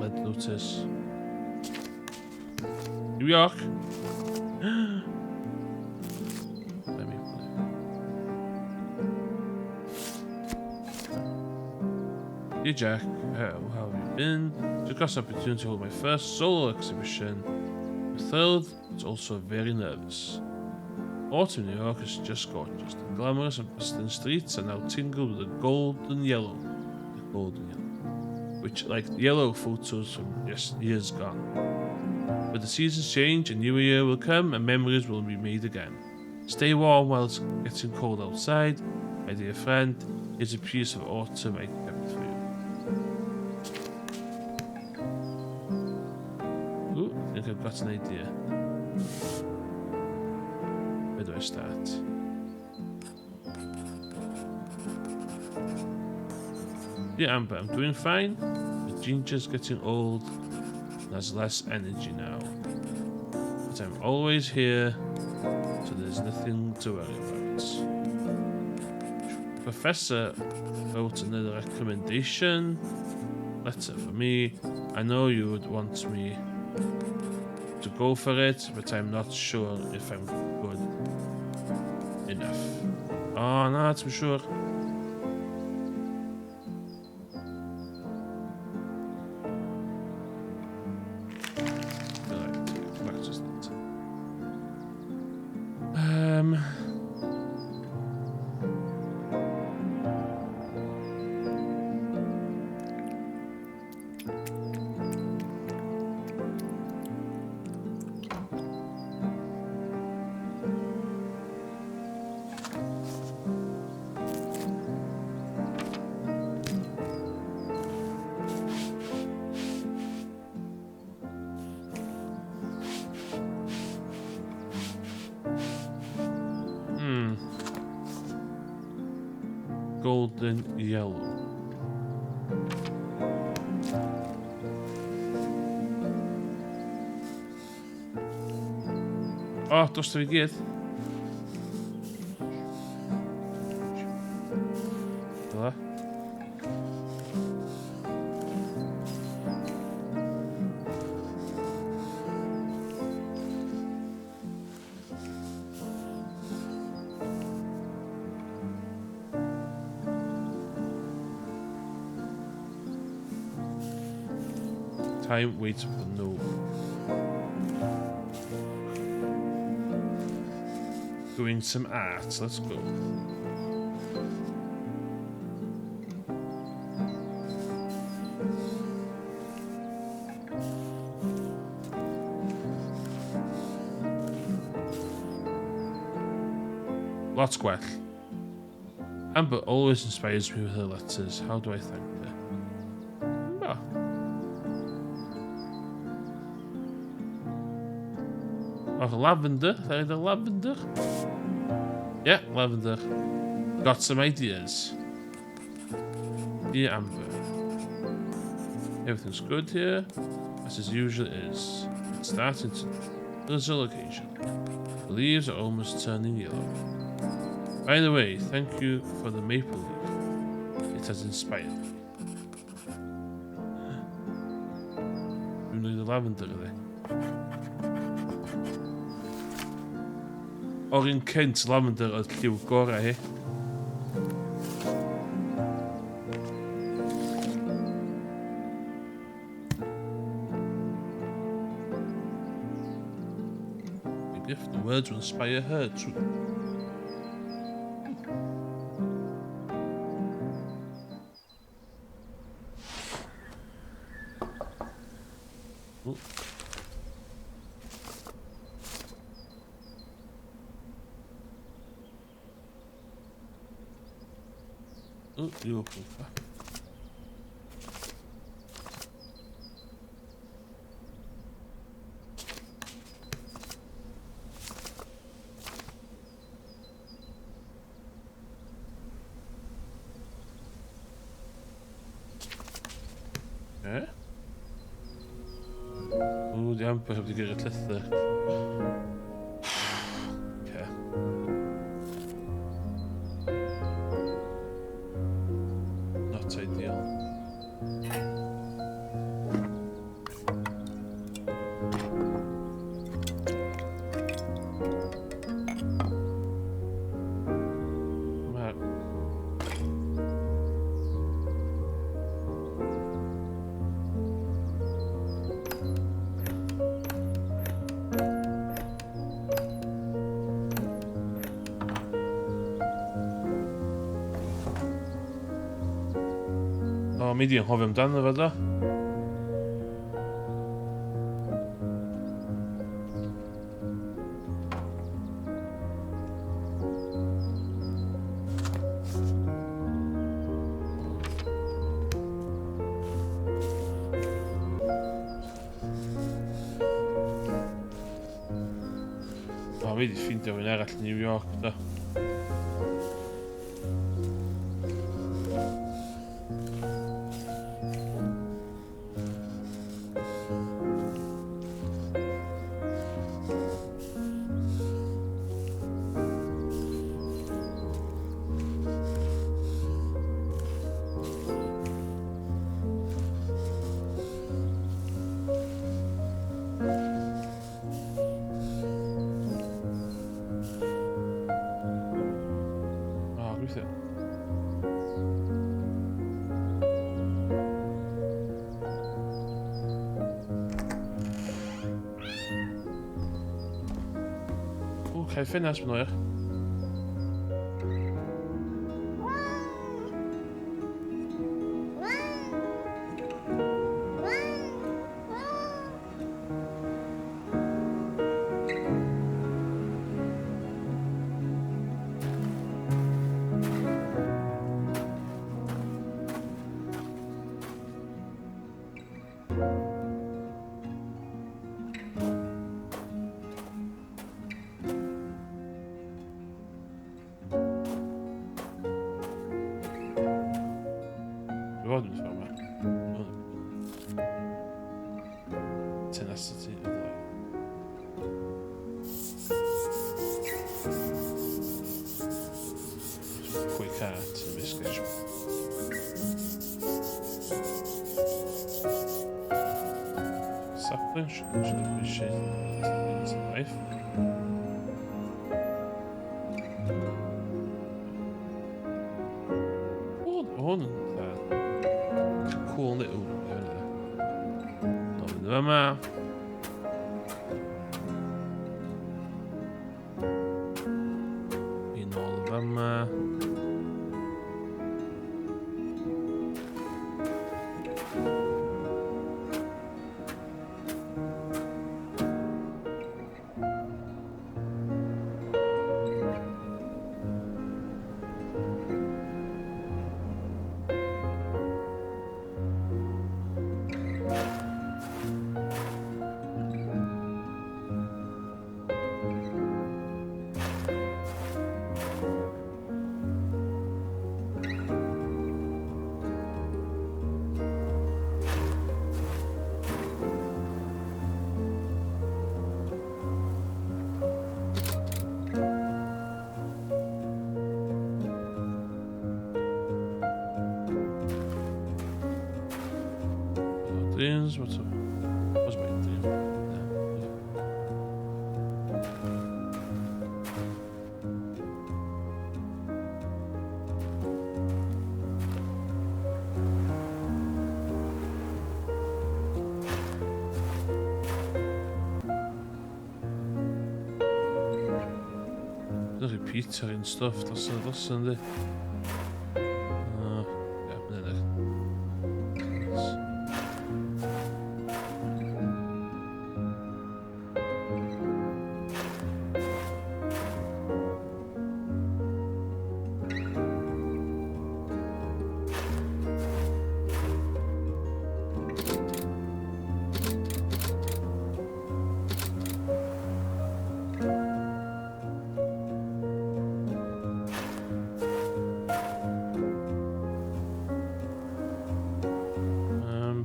rent notice. New York. Let me put it. Dear Jack, how have you been? Just got the opportunity to hold my first solo exhibition. I'm thrilled, but also very nervous. Autumn in New York is just gorgeous. The glamorous and bustling streets are now tingled with the golden yellow. The golden yellow. Which, like yellow photos from just years gone. But the seasons change, a new year will come and memories will be made again. Stay warm while it's getting cold outside. My dear friend, here's a piece of autumn I kept for you. Ooh, I think I've got an idea. Where do I start? Yeah, Amber, I'm doing fine. The ginger's getting old and has less energy now. But I'm always here, so there's nothing to worry about. Professor wrote another recommendation letter for me. I know you would want me to go for it, but I'm not sure if I'm good enough. Oh, no, I'm sure. Right, back to that. Golden yellow. Oh, dos fi gyd. Dyla. Time waits for no one. Doing some art, let's go. Lot gwell. Amber always inspires me with her letters. How do I thank her? No. Oh, lavender. Is that lavender? Yeah, lavender. Got some ideas. Dear Amber. Everything's good here, as it usually is. It's starting to drizzle occasionally. The leaves are almost turning yellow. By the way, thank you for the maple leaf. It has inspired me. Dwi'n dweud y lavender ydi. O'r un cynt lavender oedd lliw gorau hi. If the words will inspire her to... Oh. Oh, you open that. Eh? O, di Amber heb di gyrru llythyr. Okay. Not ideal. Mae... O, mi di anghofio amdano fo do. O, mi di ffeindio un arall yn New York, do. O, gweithio. O, cael ffenast ma'n oer. Dwi fod yn ffordd yma. Tenacity of life. Quick art yn ymysg. Sapling should appreciate things in life. O, hwn yn dda. Cool little. Nôl fynd yma. I nôl yma. This is what was my dream. There's repeater and stuff, that's yndi. Ie, mae'n edrych.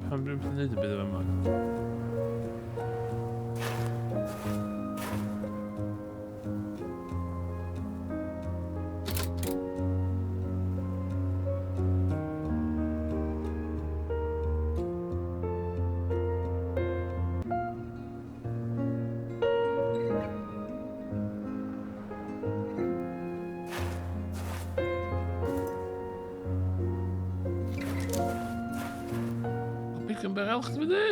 Pam dwi'n mynd i wneud y byd yma? Pick yn berel chdi fyny?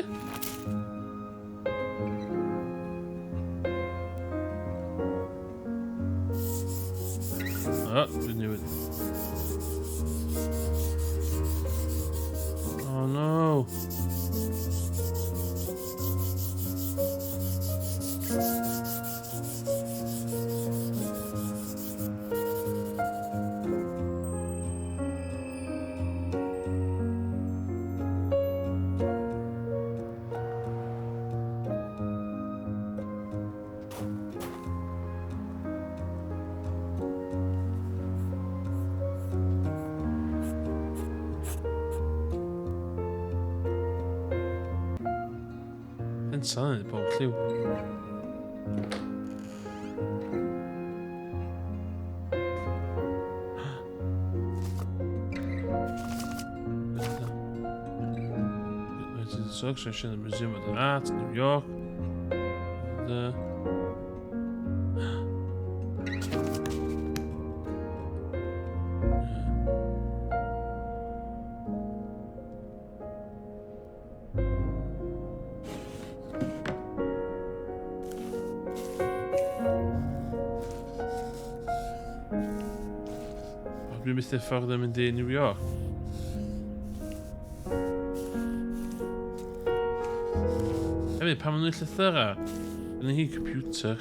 Oh, dwi'n newid. Oh no. Pensal yn pob lliw. The exhibition in the Museum of the Art in New York. The Dwi'n methu ffordd yn mynd i New York. Hefyd, pan maen nhw'n llythyrau, yn hi computer.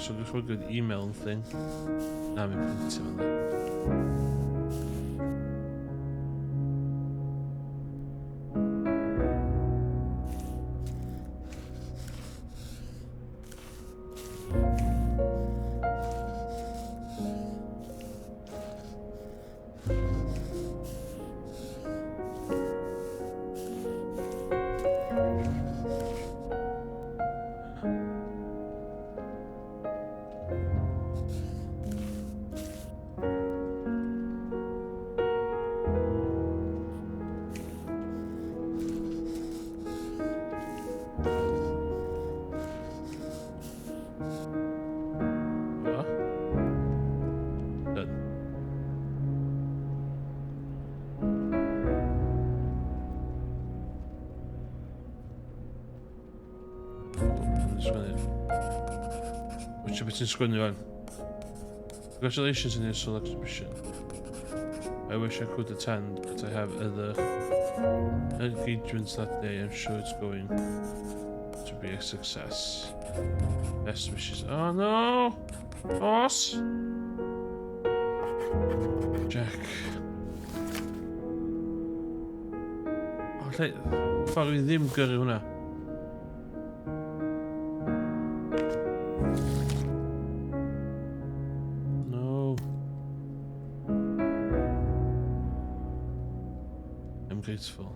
So dwi'n chwilio gyda email and thing. Na, mae'n printio fan. Which bit ti'n sgwennu fan? Congratulations on your solo exhibition. I wish I could attend, but I have other engagements that day. I'm sure it's going to be a success. Best wishes. Oh no! Boss! Jack. Oh, lle... Ffordd fi ddim gyrru hwnna. No. I'm grateful.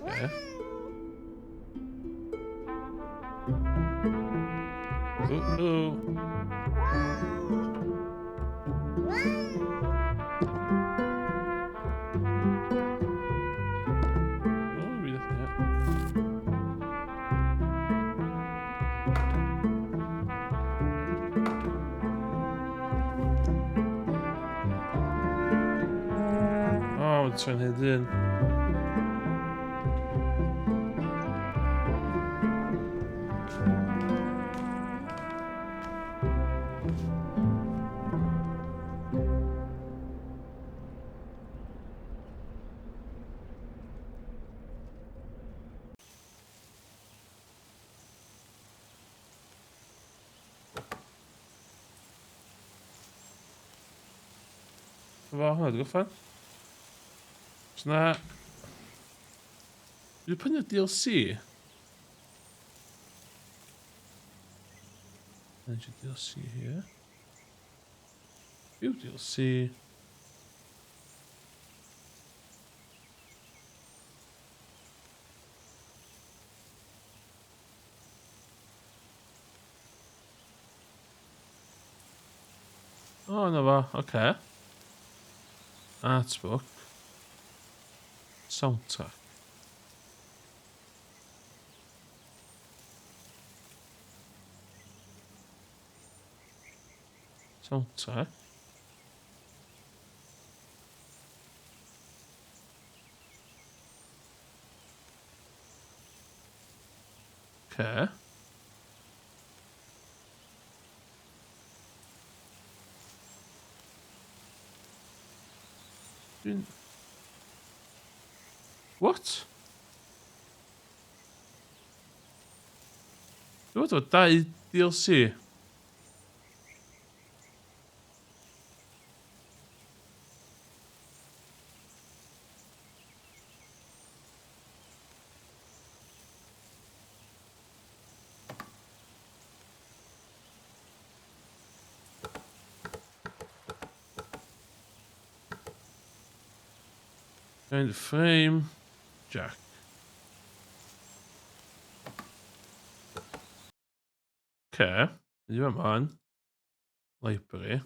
Okay. Ooh, hello. Oh, read it. Oh, mae'n hyn dyn. Fo, hwnna wedi gorffen. So na... Dwi wedi prynu DLC. Manage DLC here. View DLC. O, na fo, oce. Okay. Artbook. Soundtrack. Soundtrack. Okay. Dwi'n... What? Dwi'n bod efo dau DLC. Find the frame. Jack. Okay. Ydy yma Library.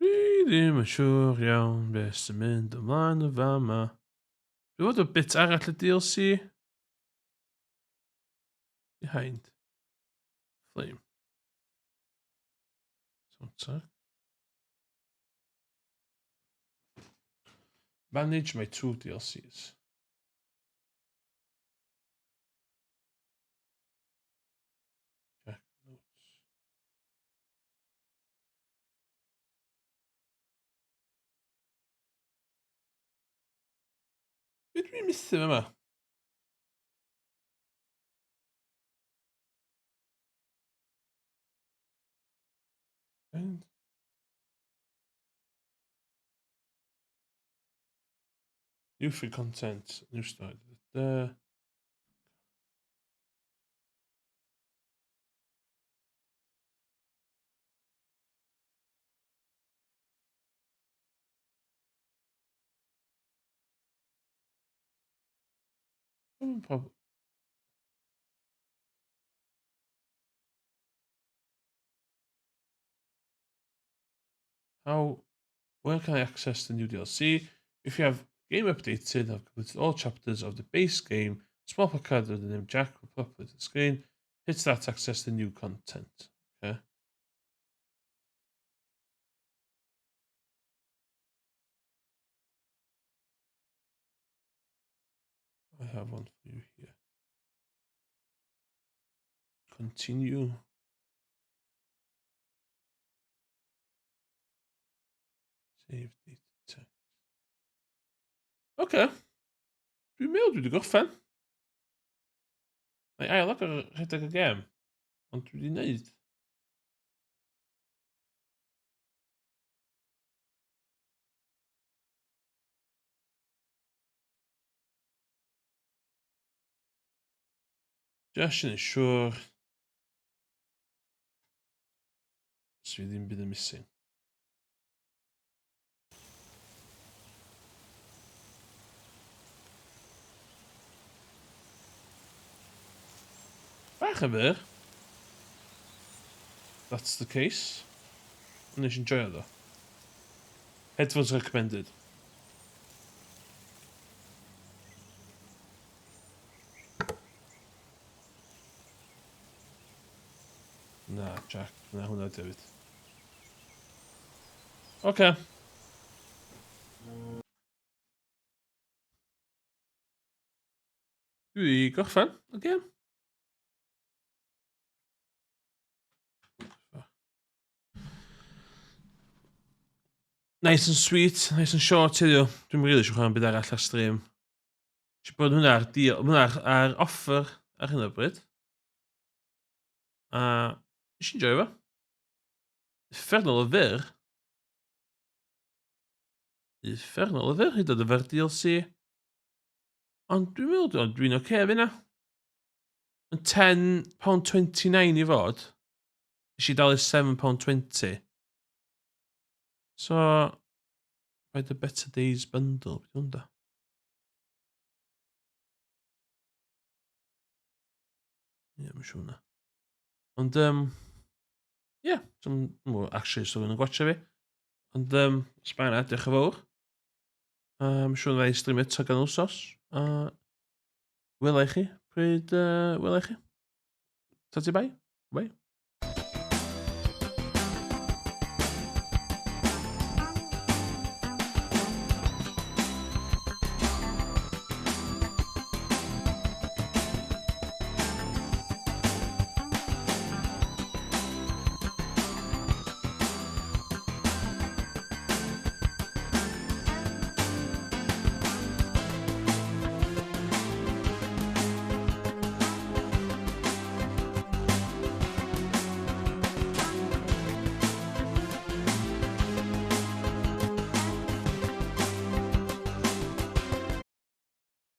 Dwi ddim yn siŵr iawn beth sy'n mynd ymlaen yn fama. Dwi'n fod o bit arall y DLC. Behind. Flame. Soundtrack. Manage my two DLCs. Check notes. Be dwi'n methu yma? And new free content, new start. There. How, where can I access the new DLC? If you have game updated, I've completed all chapters of the base game, small placard with the name Jack will pop up to the screen. Hit that to access the new content. Okay. I have one for you here. Continue. Save data text. Oce. Dwi'n meddwl dwi wedi gorffen. Mae ail agor rhedeg y gem. Ond dwi wedi wneud. Just yn siŵr. Os fi ddim byd yn missing. Bach yn fyr. That's the case. Ond nes i'n joio ddo. Headphones recommended. Na, Jack. Na, hwnna David. Oce. Dwi 'di gorffen y gêm. Nice and sweet, nice and short heddiw. Dwi'm rili eisiau chwarae byd arall ar stream. Eisiau bod hwnna ar deal, hwnna ar, ar offer ar hyn o bryd. A nes i'n joio fo. Uffernol o fyr. Uffernol o fyr, hyd yn oed efo'r DLC. Ond dwi'n meddwl, dwi'n dwi oce okay efo hynna. Yn £10.29 i fod. Nes i dalu £7.20. So, buy the Better Days Bundle, beth hwn da? Ie, yeah, mae'n siŵr na. Ond, ie, yeah, dwi'n meddwl, actually, so yn gwatcha fi. Ond, sbana, diolch yn fawr. Mae'n siŵr na i streamio eto gan wsos. A wela i chi pryd wela i chi. Ta ti bai. Bai.